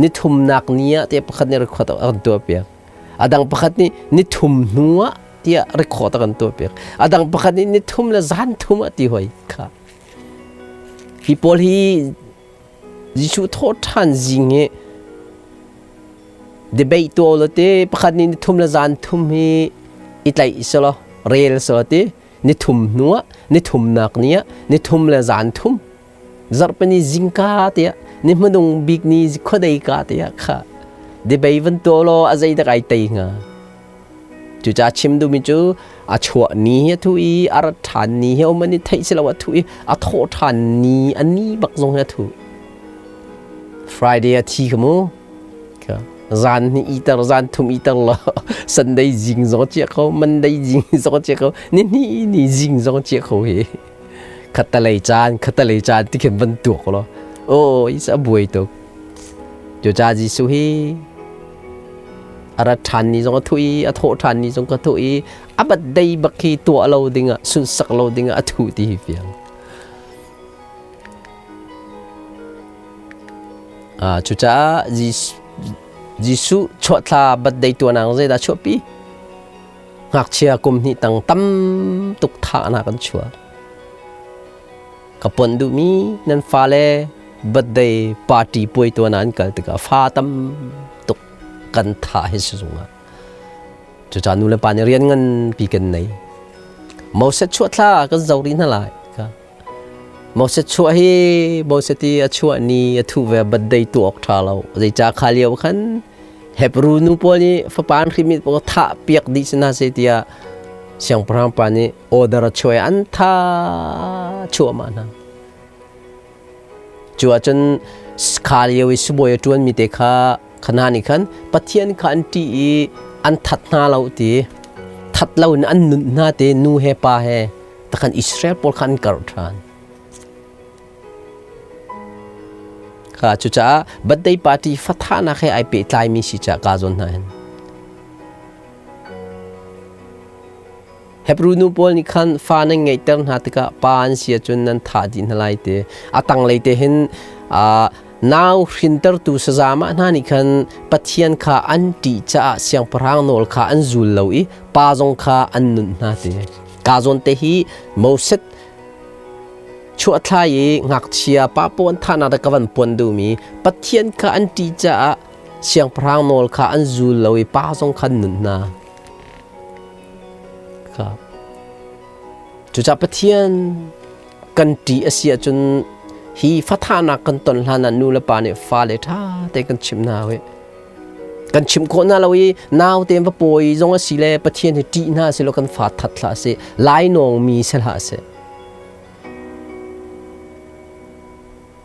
ni thumnak ni ah tiah pakhat nih record a kan tuah piak a dang pakhat nih ni thum hnu ah tiah record a kan tuah piak a dang pakhat nih ni thum le zan thum ah ti hoi kha hi pawl hi Jesuh thawh ṭhan zing hi debate tuah lo te pakhat nih ni thum le zan thum hi i tlaih selaw rel selaw ti ni thum hnuah ni thumnak ni ah ni thum le zan thum zarhpini zingka tiah ni hmanung bik ni khuadei ka tiah kha debei van tuah law a zei dak ai tei hnga cucaah chim duhmi cu a chuah ni hi a thu i a rat ṭhan ni hi um an i theih si lo a thu i a thawh ṭhan ni a ni bak zong hi a thu Friday a thi kha mu Zan hi iter zan thum iter lo Sunday zing zong chia kho Monday zing zong chia kho ni ni ni zing zong chia kho hi khatalei caan khatalei caan ti khin van tuak lo o is a buai tuk cu cha Jesuh hi a rat ṭhan ni zong a thu i a thawh ṭhan ni zong ka thu i a bat dei bak hi tuah lo dingah sunsak lo dingah a thu ti hi fiang Cucaah Jesuh chuahthla birthday tuanang zeidah chuahpi? Ngakchia kum hnih tang tam tuk thahnak an chuah. Ka pon duhmi nan fale birthday party puai tuan ah an kal tikah fa tam tuk kan thah hi si zungah. Cucaah nu le pa nih rian nganpi kan nei. Moses chuahthla kan zo rih hna lai. Moses chuah hi Moses i a chuah ni a thuh ve birthday tuah awk ṭha lo. Zeicah kha lio khan Hebrew nu pawl nih fapa an hrim i thah piak dih si hna seh tiah siangpahrang pa nih order a chuah i an tha chuahmah hna. Cu ahcun kha lio i sibawi a ṭuanmi te kha kha hna nih khan Pathian kha an ṭih i an that hna lo ti that lo in an nunh hna te nu he pa he takhan Israel pawl kha an karh ṭhan. Kha cucaah birthday party fathahnak he ai pehtlaimi si caah kaa zawn hna hin. Hebrew nu pawl nih khan fa nan ngeihter hna tikah pa an si ahcun nan thah dih hna lai ti. A tanglei te hin nau hrintertu sazamah hna nih khan Pathian kha an ṭih caah siangpahrang nawl kha an zul lo i pa zong kha an nunh hna ti. Ka zawn te hi Moses chuahthlai i ngakchia pa pawn thahnak ka van puan duhmi Pathian kha an ṭih caah siangpahrang nawl kha an zul lo i pa zong kha an nunh hna. Kha. Cucaah Pathian kan ṭih a si ahcun Hi fathahnak kan ton hlan ah nu le pa nih fale ṭha te kan chimh hna hoi. Kan chimh khawh hna lo i naute va pawi zong a si le Pathian hi ṭih hna selaw kan fa that hlah seh, lainawng mi si hlah seh.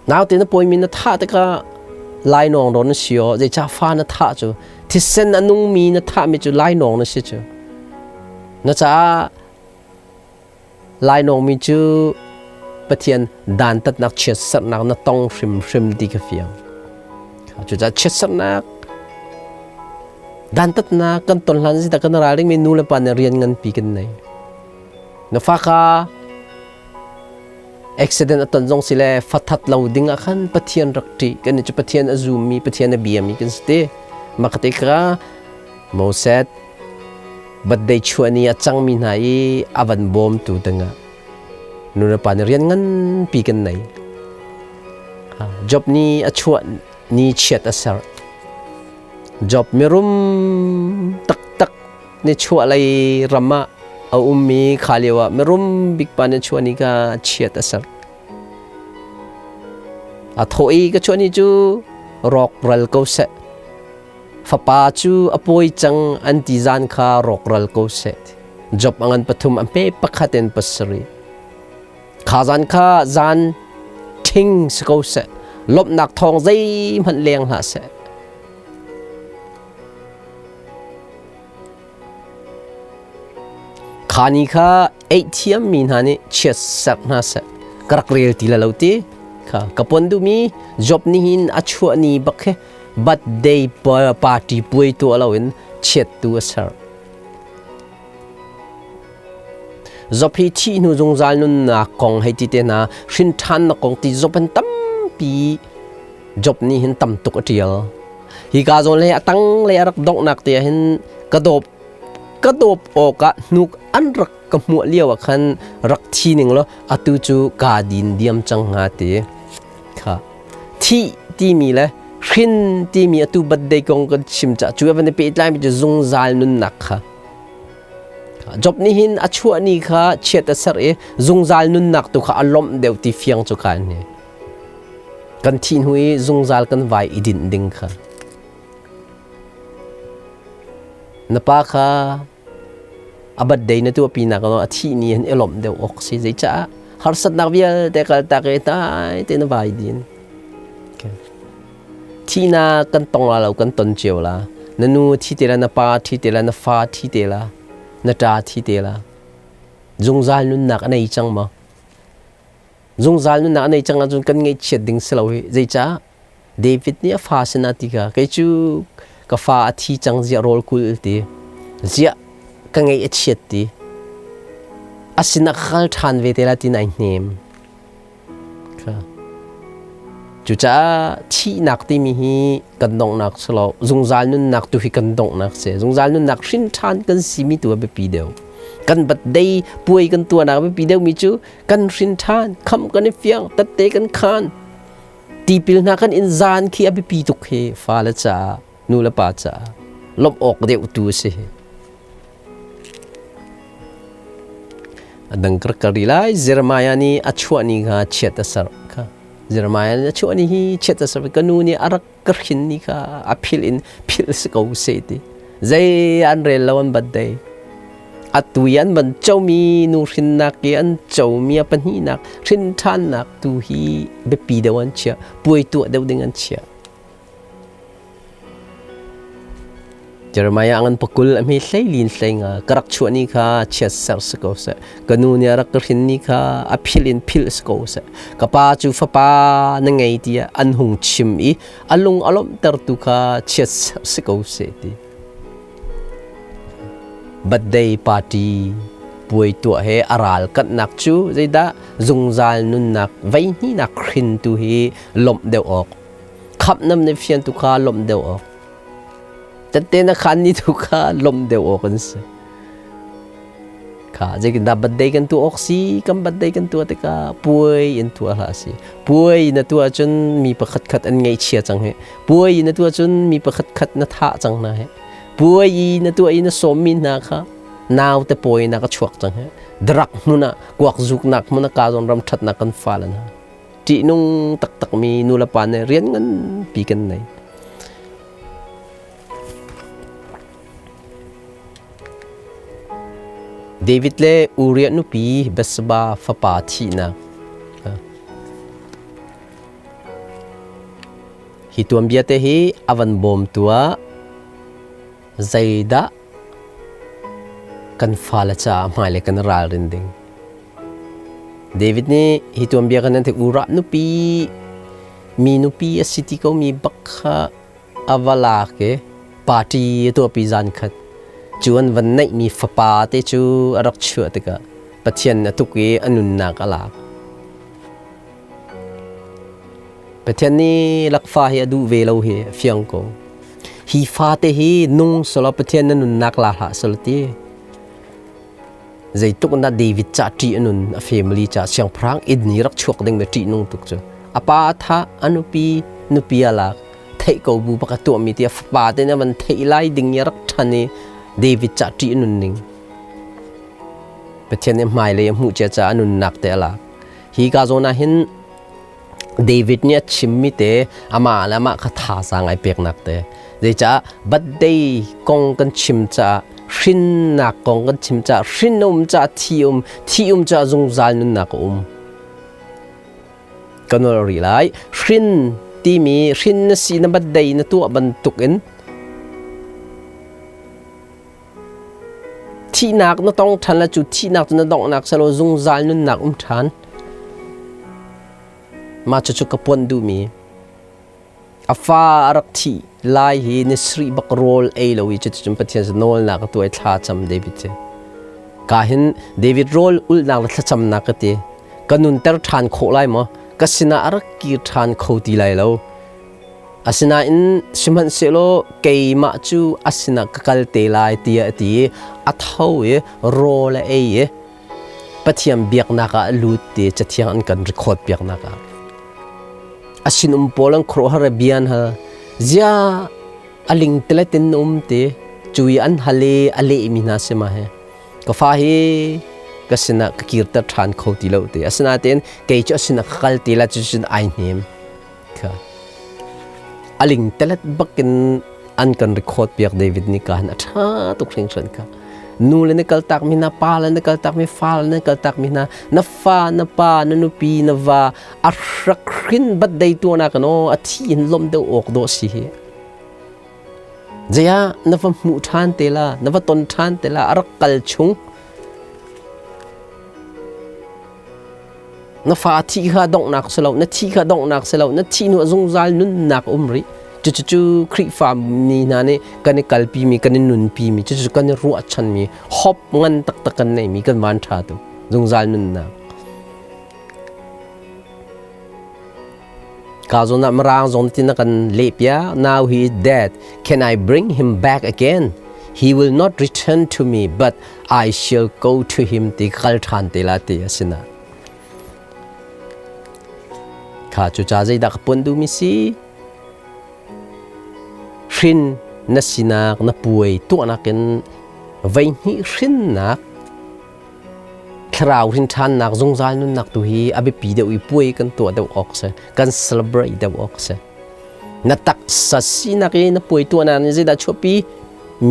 Naute na pawimi na thah tikah lainawng rawn na si aw, zeicah fa na thah cu thisen a nungmi na thahmi cu lainawng na si cu. Na caah Lainawngmi cu Pathian dantatnak chiatserhnak na tong hrimhrim ti ka fiang. Cucaah chiatserhnak dantatnak kan ton hlan si kan ral dingmi nu le pa nih rian nganpi kan nei. Na fa kha accident a ton zong si le fa that lo ding ah khan Pathian rak ṭih. Kan cu Pathian a zummi, Pathian a biami kan si te. Mah ka kha Moses birthday chuah ni a cangmi hna i a van bawmtu dingah nulepa nih rian nganpi kan nei. Job nih a chuah ni chiat a ser. Job mirum taktak ni chuah lei ram ah a ummi kha lio ah mirum bik pa nih chuah ni kha chiat a ser. A thawh i ka chuah ni cu rawkral ko seh. Fapa cu a pawi cang an ti zan kha rawkral ko seh. Job a ngan pathum a hme pakhat in pasarih. Kha zan kha zan ṭhing si ko seh. Lawmhnak thawng zeihmanh leng hlah seh. Kha ni kha eihthiammi hna nih chiat serh hna seh. Ka rak rel ti la lo ti. Kha ka pon duhmi Job nih hin a chuah ni bak khi birthday party puai tuah loin chiat tu a ser. Job hi thih hnu zungzal nunnak kong hei ti te hna hrin ṭhannak kong ti Job an tampi Job nih hin tam tuk a ṭial. Hi ka zawn le a tang le a rak donghnak te ah hin ka dawp ka dawp awkah hnuk an rak ka hmuah lio ah khan rak thi ning law atu cu kaa din diam cang hnga ti kha thih timi le hrin timi atu birthday kong kan chim ca cu van i pehtlai mi cu zungzal nunnak kha Job nih hin a chuah ni kha chiat a ser i zungzal nunnak tu kha a lawmh deuh ti fiang cu ka ni. Kan thih hnu i zungzal kan vai i dinh ding kha. Na pa kha a birthday na tuahpi nak a thih ni hin i lawmh deuh awk si. Zeicah harsatnak vialte kaltak i tai te na vai din. Thihnak kan tong la lo kan ton cio la. Na nu thi te la, na pa thi te la, na fa thi te la, na ṭa thi te la. Zungzal nunnak a nei cang maw? Zungzal nunnak a nei cang ahcun kan ngaihchiat ding si lo hi. Zeicah? David nih a fa sinah ti kha kei cu ka fa a thi cang ziah rawl kul ti ziah ka ngaih a chiat ti a sinah ka kal ṭhan ve te la ti nai hnem. Cucaah thihnak timi hi kan donghnak si lo zungzal nunnak tu hi kan donghnak si. Zungzal nunnak hrin ṭhan kan simi tu a biapi deuh. Kan birthday puai kan tuahnak a biapi deuhmi cu kan hrin ṭhan, khamh kan i fiang, tette kan khan. Tipil hna kan in zan khi a biapi tuk hi fale caah, nu le pa caah lawmh awk deuh tu a si. A dang ka ri lai Jeremiah nih a chuah ni kha chiat a serh kha. Jeremiah nih a chuah ni hi chiat a serh ka nu nih a rak ka hrin ni kha a philh in philh si ko seh ti. Zei an rel lo an birthday. Atu i an van comi nu hrinnak i an comi a pahnihnak hrin ṭhannak tu hi biapi deuh an chiah, puai tuah deuh ding an chiah. Jeremiah ngan pakul a hme hleilin hleinga ka rak chuah ni kha chiat ser si ko seh ka nu nih a rak ka hrin ni kha a philh in philh si ko seh ka pa cu fapa na ngei tiah an hung chim i a lung a lawmhtertu kha chiat ser si ko seh ti birthday party puai tuah he a ral kanhnak cu zeidah zungzal nunnak veihnihnak hrin tu hi lawmh deuh awk khamh nam ne fian tu kha lawmh deuh awk tette na khan ni tu kha lawmh deuh awk an si kha zeitin dah birthday kan tu awk si kan birthday kan tuah tikah puai in tuah hlah si puai na tuah cun mi pakhat khat an ngaihchia cang he puai na tuah cun mi pakhat khat na thah cang hna he puai na tuah i na sawmmi hna kha nau te pawi na ka chuak cang he drak hmun ah kuak zuk nak hmun ah ka zawn ram thatnak kan fa lan ha. Ṭihnung taktakmi nulepa nih rian nganpi kan nei. David le Uriah nupi Bathsheba fapa thihnak. Hi tuanbia te hi a van bawmtu ah zeidah kan fale caah hmailei kan ralrin ding. David nih hi tuanbia kan nan Uriah nupi mi nupi a si ti ko mi bak kha a va lak i party a tuahpi zan khat cu an van neihmi fapa te cu a rak chuah tikah Pathian a tuk i a nunnak a lak. Pathian nih lakfa hi a duh ve lo hi a fiang ko. Hi fate hi nung selaw Pathian na nunnak la hlah selaw ti. Zeitluk in dah David ca ṭih a nun, a family ca siangpahrang inn i rak chuak ding le ṭihnung tuk cu. A pa a thah, a nupi, nupi a lak. Theih ko bu bak a tuahmi ti a fapa te nih a van theih lai ding i a rak ṭhan i David ca ṭih a nun ning. Pathian nih hmailei a hmuh cia caah a nunnak te a lak. Hi ka zawn ah hin David nih a chimmi te amah le amah kha thazaang ai peknak te. Zeicah birthday kong kan chim caah hrinnak kong kan chim caah hrin um caah thi um thi um caah zungzal nunnak a um. Ka nol rih lai. Hrin timi hrin na si na birthday na tuah bantuk in Thihnak na tong ṭhan la cu thihnak cu na donghnak selaw zungzal nunnak um ṭhan. Mah cucu ka puan duhmi. A fa a rak thih lai hi ni sarih bak rawl ei lo i cuticun Pathian cu nawlnak a tuah i thla cam David cu. Ka hin David rawl ulhnak le thlacamnak ka ti. Ka nunter ṭhan khawh lai maw? Ka sinah a rak kir ṭhan kho ti lai lo. Asinain sihmanhsehlaw keimah cu a sinah ka kal te lai tiah a ti i a tho i rawl a ei i Pathian biaknak ah a lut ti Cathiang an kan record piaknak ah. A sinum pawl an khuaruahhar i bia an hal. Ziah a lingtelet in na um ti cu i an hal i a lehmi hna si ma hi. Ka fa hi ka sinah ka kirter ṭhan kho ti lo ti. Asinain kei cu a sinah ka kal ti la cucun ai hnem. Kha a lingtelet bakin an kan record piak David nih ka han a ṭha tuk hringhran kha. Nu le na kaltak mi hna, pa le na kaltak mi, fa le na kaltak mi hna, na fa, na pa, na nupi, na va, a rak hrin bat dei tuana kan aw a thi in lom deuh awk dawh si hi. Zeia na va hmuh ṭhan te la, na va ton ṭhan te la, a rak kal chung. Na fa thi kha donghnak si lo, na thi kha donghnak si lo, na thi hnu ah zungzal nunnak um rih. Cucu Khrihfa mi hna nih kan i kalpimi, kan i nunpimi, cucu kan i ruahchanmi, hope ngan taktak kan neimi kan van ṭha tu zungzal nunnak. Ka zawn ah Mirang zong tin a kan lehpiak. Now he is dead. Can I bring him back again? He will not return to me, but I shall go to him ti kal ṭhan te la ti a si na. Kha cu ca zeidah ka pon duhmi si? Hrin na sinak na puai tuahnak in veihnih hrinnak thlarau hrin ṭhannak zungzal nunnak tu hi a biapi deuh i puai kan tuah deuh awk si kan celebrate deuh awk si na taksa sinak i na puai tuahnak nih zeidah chuahpi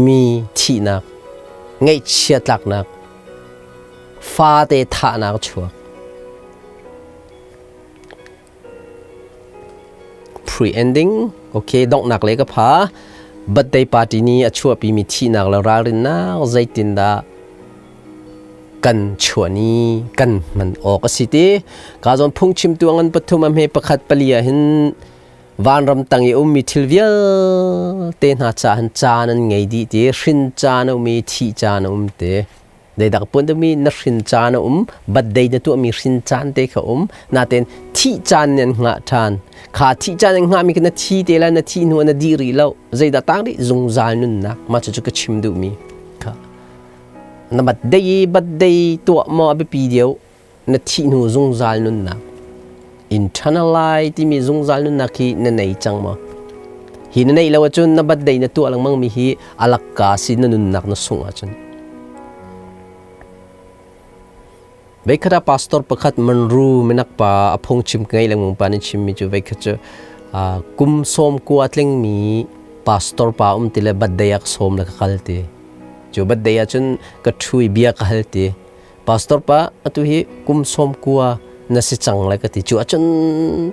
mi thihnak ngaihchia tlaknak fate thahnak chuak pre-ending okay donghnak le ka pha birthday party ni a chuahpimi thihnak le ralrinnak zeitindah kan chuah ni kan hman awk a si ti ka zawn phungchimtu ngan pathum a hme pakhat pali ah hin vanram tang i ummi thil vialte hna ca han caan an ngei dih ti hrin caan a um i thih caan a um te Zeidak pun mi na hrin caan a um, birthday na tuahmi hrin caan te kha um. Natein thih caan nan hngah ṭhan. Kha thih caan nan hngahmi kha na thi te lai, na thih hnu ah na dih rih lo. Zeidah tang rih? Zungzal nunnak. Mah cucu ka chim duhmi kha. Na birthday i birthday tuah maw a biapi deuh, na thih hnu zungzal nunnak. Internal life timi zungzal nunnak hi na nei cang maw? Hi na neih lo ahcun na birthday na tuah lengmang mi hi alakka si na nunnak na sungh ahcun. Veikhat ah pastor pakhat Monroe minak pa a phungchim ngei lengmang pa nih chimmi cu veikhat cu kum 90 tlingmi pastor pa um ti le birthday ah ka sawm le ka kal ti. Cu birthday ah cun ka ṭhu i bia ka hal ti. Pastor pa, atu hi kum 90 na si cang le ka ti. Cu ahcun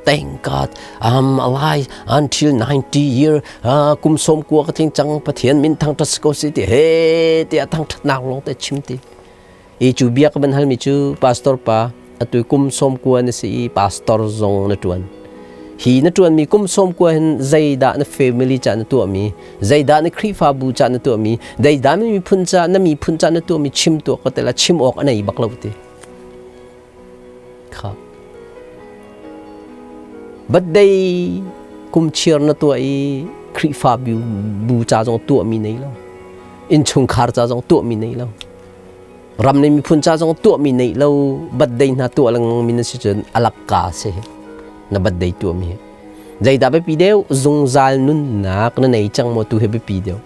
thank God I'm alive until 90 year, kum 90 ka tling cang, Pathian min thangṭhat si ko si ti he tiah thangṭhatnak lawng te chim ti. I cu bia ka van halmi cu, pastor pa, atu kum 90 na si i pastor zong na ṭuan. Hi na ṭuanmi kum 90 hin zeidah na family ca na tuahmi, zeidah na Khrihfabu ca na tuahmi, zeidah na miphun ca, na miphun ca na tuahmi chim tuah ka tela chim awk a nei bak lo ti. Kha. Birthday kum chiar na tuah i Khrihfabu bu ca zong tuahmi nei lo. Innchungkhar ca zong tuahmi nei lo. Ram le miphun ca zong tuahmi neih lo, birthday hna tuah lengmang mi na si cun alakka si na birthday tuahmi hi. Zeidah biapi deuh? Zungzal nunnak na nei cang maw tu hi biapi deuh.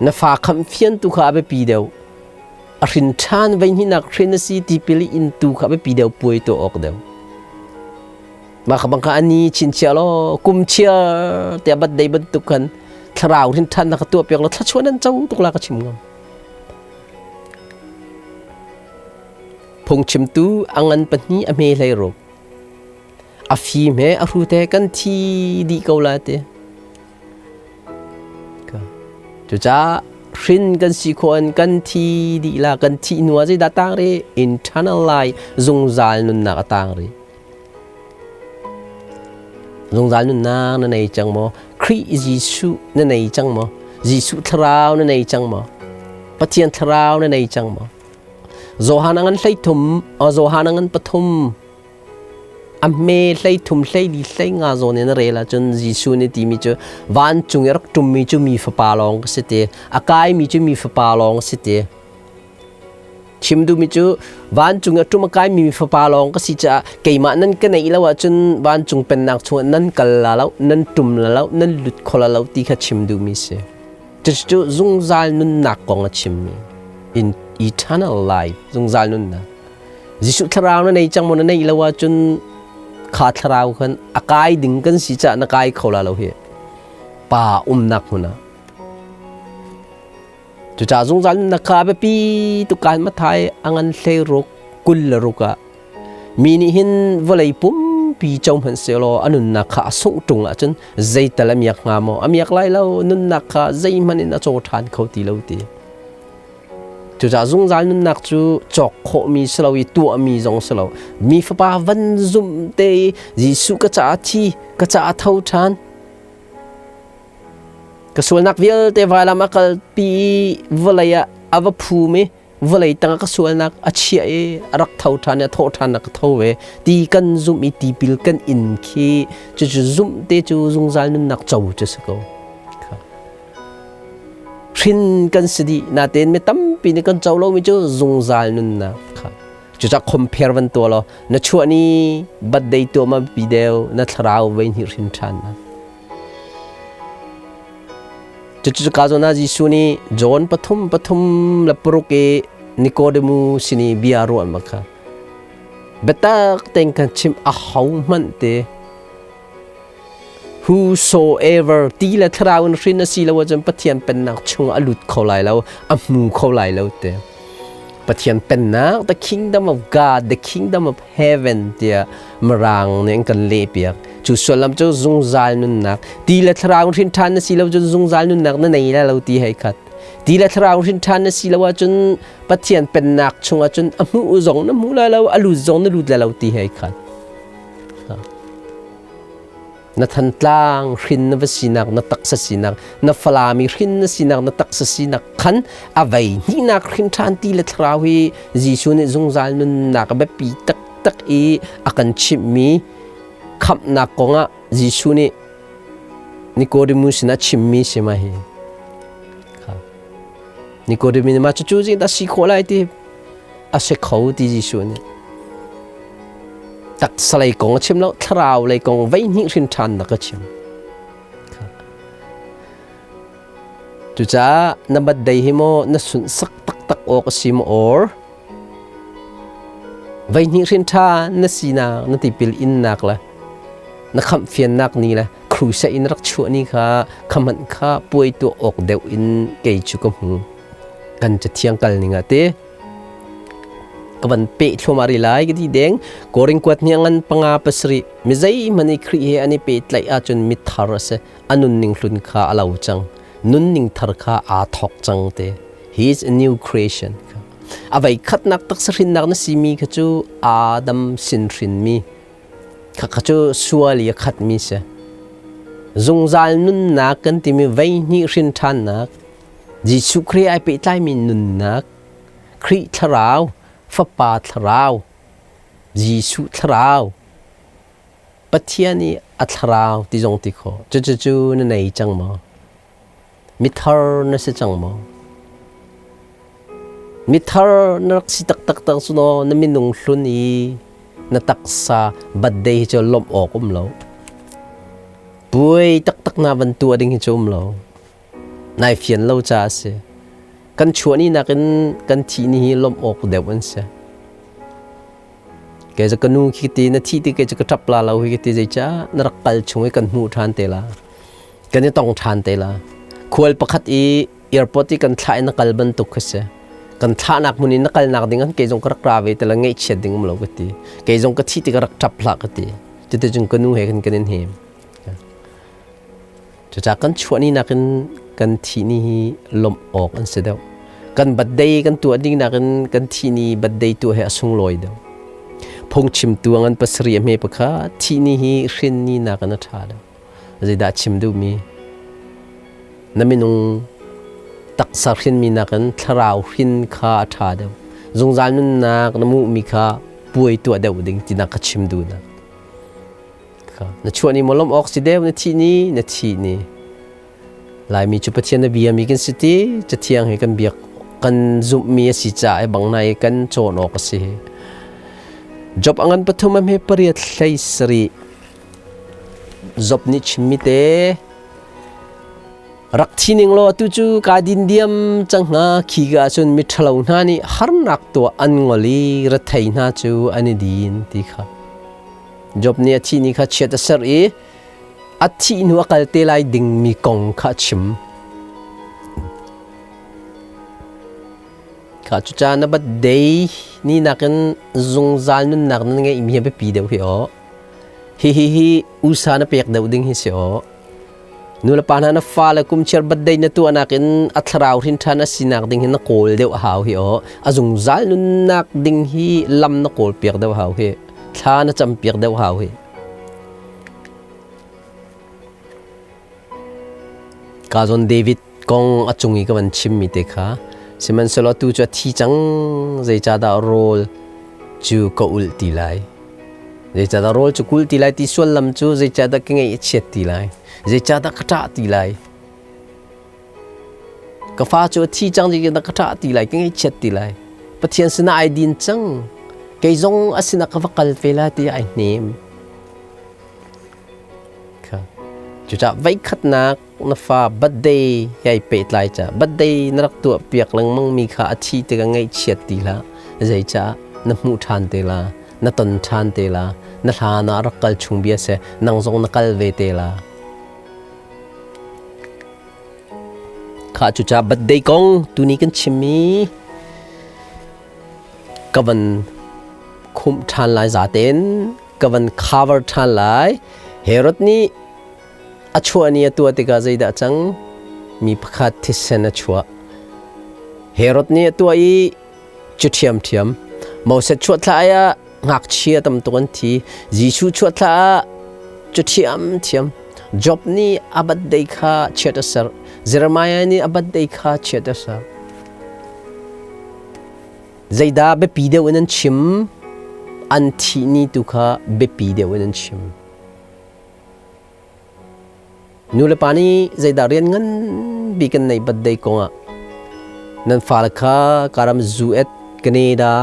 Na fa khamh fian tu kha a biapi deuh. A hrin ṭhan vei hninak hrin a si tipil in tu kha biapi deuh, puai tuah awk deuh. Mah kha bang kha ani chinchia law kum chia tiah birthday bantuk khan thlarau hrin ṭhan na ka tuah piak law thluachuah nan co tuk la ka chim ngam. Phungchimtu a ngan pahnih a hme hlei ruk. A fim he a hrut he kan thi dih ko lai ti. Cucaah hrin kan si khawh in kan thi dih la, kan thih hnu ah zeidah tang rih? Internal life, zungzal nunnak a tang rih. Zungzal nunnak na nei cang maw? Khrih Jesuh na nei cang maw? Jesuh thlarau na nei cang maw? Pathian thlarau na nei cang maw? Johan a ngan 13, Johan a ngan 3, a hme 13, 14, 15 zawn in a rel ahcun Jesuh nih timi cu vancung i rak ṭummi cu mi fapa lawng ka si ti, a kaimi cu mi fapa lawng a si ti. Chim duhmi cu vancung i a ṭum a kaimi mi fapa lawng ka si caah keimah nan ka neih lo ahcun vancung pennak chungah nan kal la lo, nan ṭum la lo, nan lut kho la lo ti kha chim duhmi si. Cucu zungzal nunnak kong a chimmi. In eternal life, zungzal nunnak. Jesuh thlarau na nei cang maw? Na neih lo ahcun kha thlarau khan a kai ding kan si caah na kai kho la lo hi. Pa umnak hmun ah. Cucaah zungzal nunnak kha a biapi tuk. Kaan Mathai a ngan 16 26 ah mi nih hin vawlei pumpi co hmanh sehlaw a nunnak kha a sungh ṭung ahcun zeital a miak hnga maw? A miak lai lo. Nunnak kha zeihmanh in a caw ṭhan kho ti lo ti. Cucaah zungzal nunnak cu cawk khawhmi si lo i tuahmi zong si lo. Mi Fapa van zumh te i Jesuh ka caah thi, ka caah tho ṭhan. Ka sualnak vialte vailam a kalpi i vawlei ah a va phum i vawlei tangah ka sualnak a chiah i a rak tho ṭhan i a thawh ṭhan ka tho ve ti kan zumh i tipil kan in khi cucu zumh te cu zungzal nunnak co cu si ko. Hrin kan si dih natein mi tampi nih kan co lomi cu zungzal nunnak kha. Cucaah compare van tuah law na chuah ni birthday tuah ma pi deuh, na thlarau vei hnih hrin ṭhan na. Cucu ka zawn ah Jesuh nih John 3:36 i Nicodemus sin i bia ruah ma kha biatak tein kan chimh, a ho hmanh te, whosoever, ti le thlarau in hrin a si lo ahcun Pathian pennak chung a lut kho lai lo, a hmu kho lai lo te. Pathian pennak, the kingdom of God, the kingdom of heaven tiah Mirang nih an kan lehpiak. Cu sullam cu zungzal nunnak. Ti le thlarau hrin ṭhan na si lo cun zungzal nunnak na nei lai lo ti hei khat. Ti le thlarau hrin ṭhan na si lo ahcun Pathian pennak chungah cun a hmuh zong na hmu lai lo, a lut zong na lut lai lo ti hei khat. Na Thantlang hrin na va sinak, na taksa sinak, na Falami hrin na sinak, na taksa sinak khan a vei hnihnak hrin ṭhan ti le thlarau hi Jesuh nih zungzal nunnak a biapi taktak i a kan chimhmi khamhnak kongah Jesuh nih Nicodemus sinah chimmi si ma hi. Nicodemus nih mah cucu zeidah si khawh lai ti a si kho ti Jesuh nih taksa lei kong a chim lo, thlarau lei kong veihnih hrin ṭhannak a chim. Cucaah na birthday hi maw na sunhsak taktak awk a si maw, or Veihnih hrin ṭha na sinak na tipil innak le na khamhfiannak ni le crusade in rak chuah ni kha khamanh kha puai tuah awk deuh in kei cu ka hmu. Kan cathiang kal ning ah te ka van peh thluahmah rih lai ka ti deng. Korin kuat hniang ngan panga pasarih mi zeihmanh i Khrih he an i pehtlaih ahcun mithar a si. A nunning hlun kha a lo cang. Nunning thar kha aa thawk cang te. He is a new creation. A vei khatnak taksa hrinnak na simi kha cu Adam sin hrinmi kha kha cu sual i a khatmi si. Zungzal nunnak kan timi vei hnih hrin ṭhannak, Jesuh Khrih ai pehtlaimi nunnak, Khrih thlarau, Fapa thlarau, Jesuh thlarau, Pathian i a thlarau ti zong ti khawh. Cucu na nei cang maw? Mithar na si cang maw? Mithar na rak si taktak tak cu naw na minung hlun i na taksa birthday hi cu lawmh awk um lo. Puai taktak na van tuah ding hi cu um lo. Nai fian lo ca a si. Kan chuah ni nakin kan thih ni hi lawmh awk deuh an si. Kei cu ka nu khi ti na thih ti kei cu ka ṭap la lo hi ka ti zeicah na rak kal chung i kan hmuh ṭhan te la. Kan i tong ṭhan te la. Khual pakhat i airport i kan thlah i na kal bantuk kha si. Kan thlahnak hmun i na kalnak ding ah kei zong ka rak ra ve te la ngaihchiat ding um lo ka ti. Kei zong ka thih ti ka rak ṭap hlah ka ti. Cuticun ka nu he khan kan in hem. Cucaah kan chuah ni nakin kan thih ni hi lawmh awk an si deuh. Kan birthday kan tuah ding nakin kan thih ni birthday tuah hi a sunglawi deuh. Phungchimtu a ngan pasarih a hme pakha thih ni hi hrin ni nakin a ṭha deuh. Zeidah chim duhmi? Na minung taksa hrinmi nakin thlarau hrin kha a ṭha deuh. Zungzal nunnak na hmuhmi kha puai tuah deuh ding tinak ka chim duhnak. Na chuah ni maw lawmh awk si deuh na thih ni na thih ni. Laimi cu Pathian na biami kan si ti Cathiang hi kan biak kan zumhmi a si caah i bang nai kan cawn awk a si. Job a ngan pathum a hme pariat hlei sarih Job nih chimmi te rak thi ning law atu cu kaa din diam cang hnga khi ka ahcun miṭhalo hna nih harnak tuah an ngol i rethei hna cu an i din ti kha. Job nih a thih ni kha chiat a serh i a thih hnu a kal te lai dingmi kong kha a chim. Kha cucaah na birthday ni nakin zungzal nunnak na ngeihmi hi a biapi deuh hi aw. Hihi hi usa na pek deuh ding hi si aw. Nulepa hna na fale kum chiar birthday na tuah nakin a thlarau hrin ṭhan a sinak ding hi na kawl deuh a hau hi aw. A zungzal nunnak ding hi lam na kawl piak deuh hau hi. Thla na cam piak deuh hau hi. Ka zawn David kong a cung i ka van chimmi te kha sihmanhsehlaw tu cu a thi cang zeicahdah rawl cu ka ulh ti lai zeicahdah rawl cu kul ti lai ti sullam cu zeicahdah ka ngeih a chiat ti lai zeicahdah ka ṭah ti lai ka fa cu a thi cang zeicahdah ka ṭah ti lai ka ngaihchiat ti lai Pathian sinah ai din cang kei zong a sinah ka va kal ve lai tiah ai hnem Kha. Cucaah voikhatnak na fa birthday he ai pehtlai ca birthday na rak tuah piak lengmang mi kha a thi tikah ngaihchiat ti hlah. Zeicah na hmuh ṭhan te la, na ton ṭhan te la, na hlan ah rak kal chung bia seh, nang zong na kal ve te la. Kha cucaah birthday kong tuni kan chimmi ka van khumh ṭhan lai zaten ka van cover ṭhan lai. Herod nih a chuah ni a tuah tikah zeidah cang? Mi pakhat thisen a chuah. Herod nih a tuah i cu ṭhiamṭhiam. Moses chuah thla ah ngakchia tam tuk an thi. Jesuh chuah thla ah cu ṭhiamṭhiam. Job nih a birthday kha chiat a ser. Jeremiah nih a birthday kha chiat a ser. Zeidah biapi deuh in an chim? An thih ni tu kha biapi deuh in an chim. Nulepa nih zeidah rian ngan bik an neih birthday kongah nan fale kha karam US, Canada,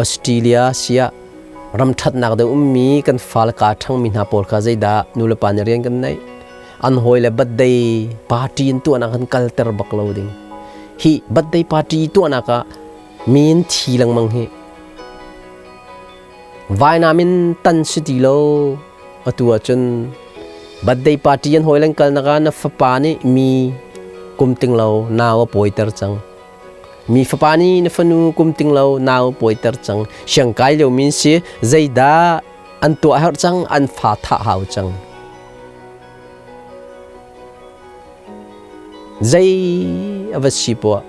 Australia siah ram ṭhatnak deuh ummi kan fale kaa ṭhangmi hna pawl kha zeidah nulepa nih rian kan neih? An hawile birthday party in tuahnak kan kalter bak lo ding. Hi birthday party tuahnak ah min thi lengmang hi. Vainam in tan si ti lo. Atu ahcun birthday party an hawi len kal nak ah na fapa nih mi kum ting lo nau a pawiter cang. Mi fapa nih na fanu kum ting lo nau a pawiter cang. Siangkai lio min si zeidah an tuah herh cang, an fa thah hau cang. Zei a va si poah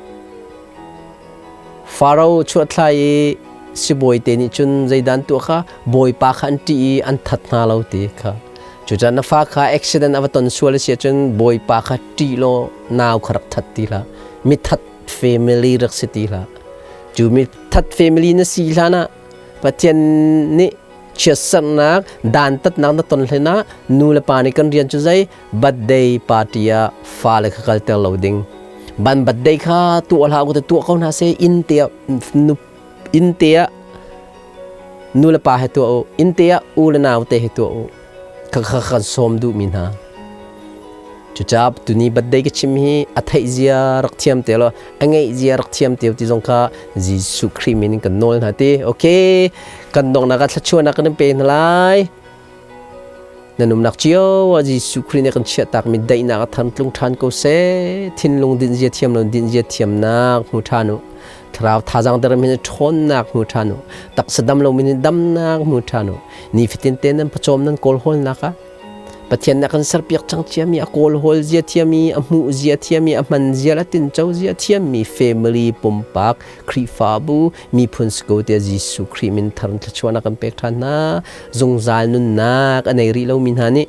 Faro chuahthlai i sibawi te nih cun zeidah an tuah kha bawipa kha an ṭih i an that hna lo ti kha. Cucaah na fa kha accident a va ton sual a si ahcun bawipa kha ṭih law nau kha rak that ti hlah. Mithat family rak si ti hlah. Cu mithat family na si hlan ah Pathian nih chiatserhnak dantatnak na ton hlen ah nu le pa nih kan rian cu zei birthday party ah fale kha kalter lo ding. Ban birthday kha tuah hlah u te tuah ko hna seh inn te ah nu inn te ah nu le pa he tuah u inn te ah u le nau te he tuah u kha kha kan sawm duh mi hna. Cucaah tuni birthday ka chim hi a theih zia rak thiam te law a ngeih zia rak thiam te ti zong kha Jesuh Khrih min in kan nawl hna ti. Okay, kan donghnak ah thluachuahnak kan in pe hna lai. Nan umnak cio ah Jesuh Khrih nih kan chiahtakmi daihnak a than tlung ṭhan ko seh. Thinlung din zia thiam lo din zia thiamnak hmu ṭhan u. Thlarau thazaang der min ṭhawnnak hmu ṭhan u. Taksa dam lo min damnak hmu ṭhan u. Nifatin te nan pawcawm nan kawlhawlnak ah Pathian nih a kan serpiak cang ciami, a kawlhawl zia thiami, a hmuh zia thiami, a hman zia le tinco zia thiammi family pumpak Khrihfabu miphun si ko tiah Jesuh Khrih min thar in thluachuahnak kan pek ṭhan hna. Zungzal nunnak a nei rih lomi hna nih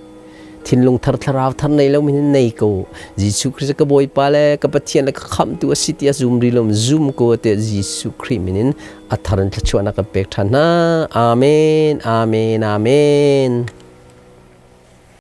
thinlung thar thlarau thar nei lomi nih nei ko. Jesuh Khrih ka Bawipa le ka Pathian le ka khamhtu a si tiah zum rih lo zum ko tiah Jesuh Khrih min in a thar in thluachuahnak kan pek ṭhan hna. Amen. Amen. Amen.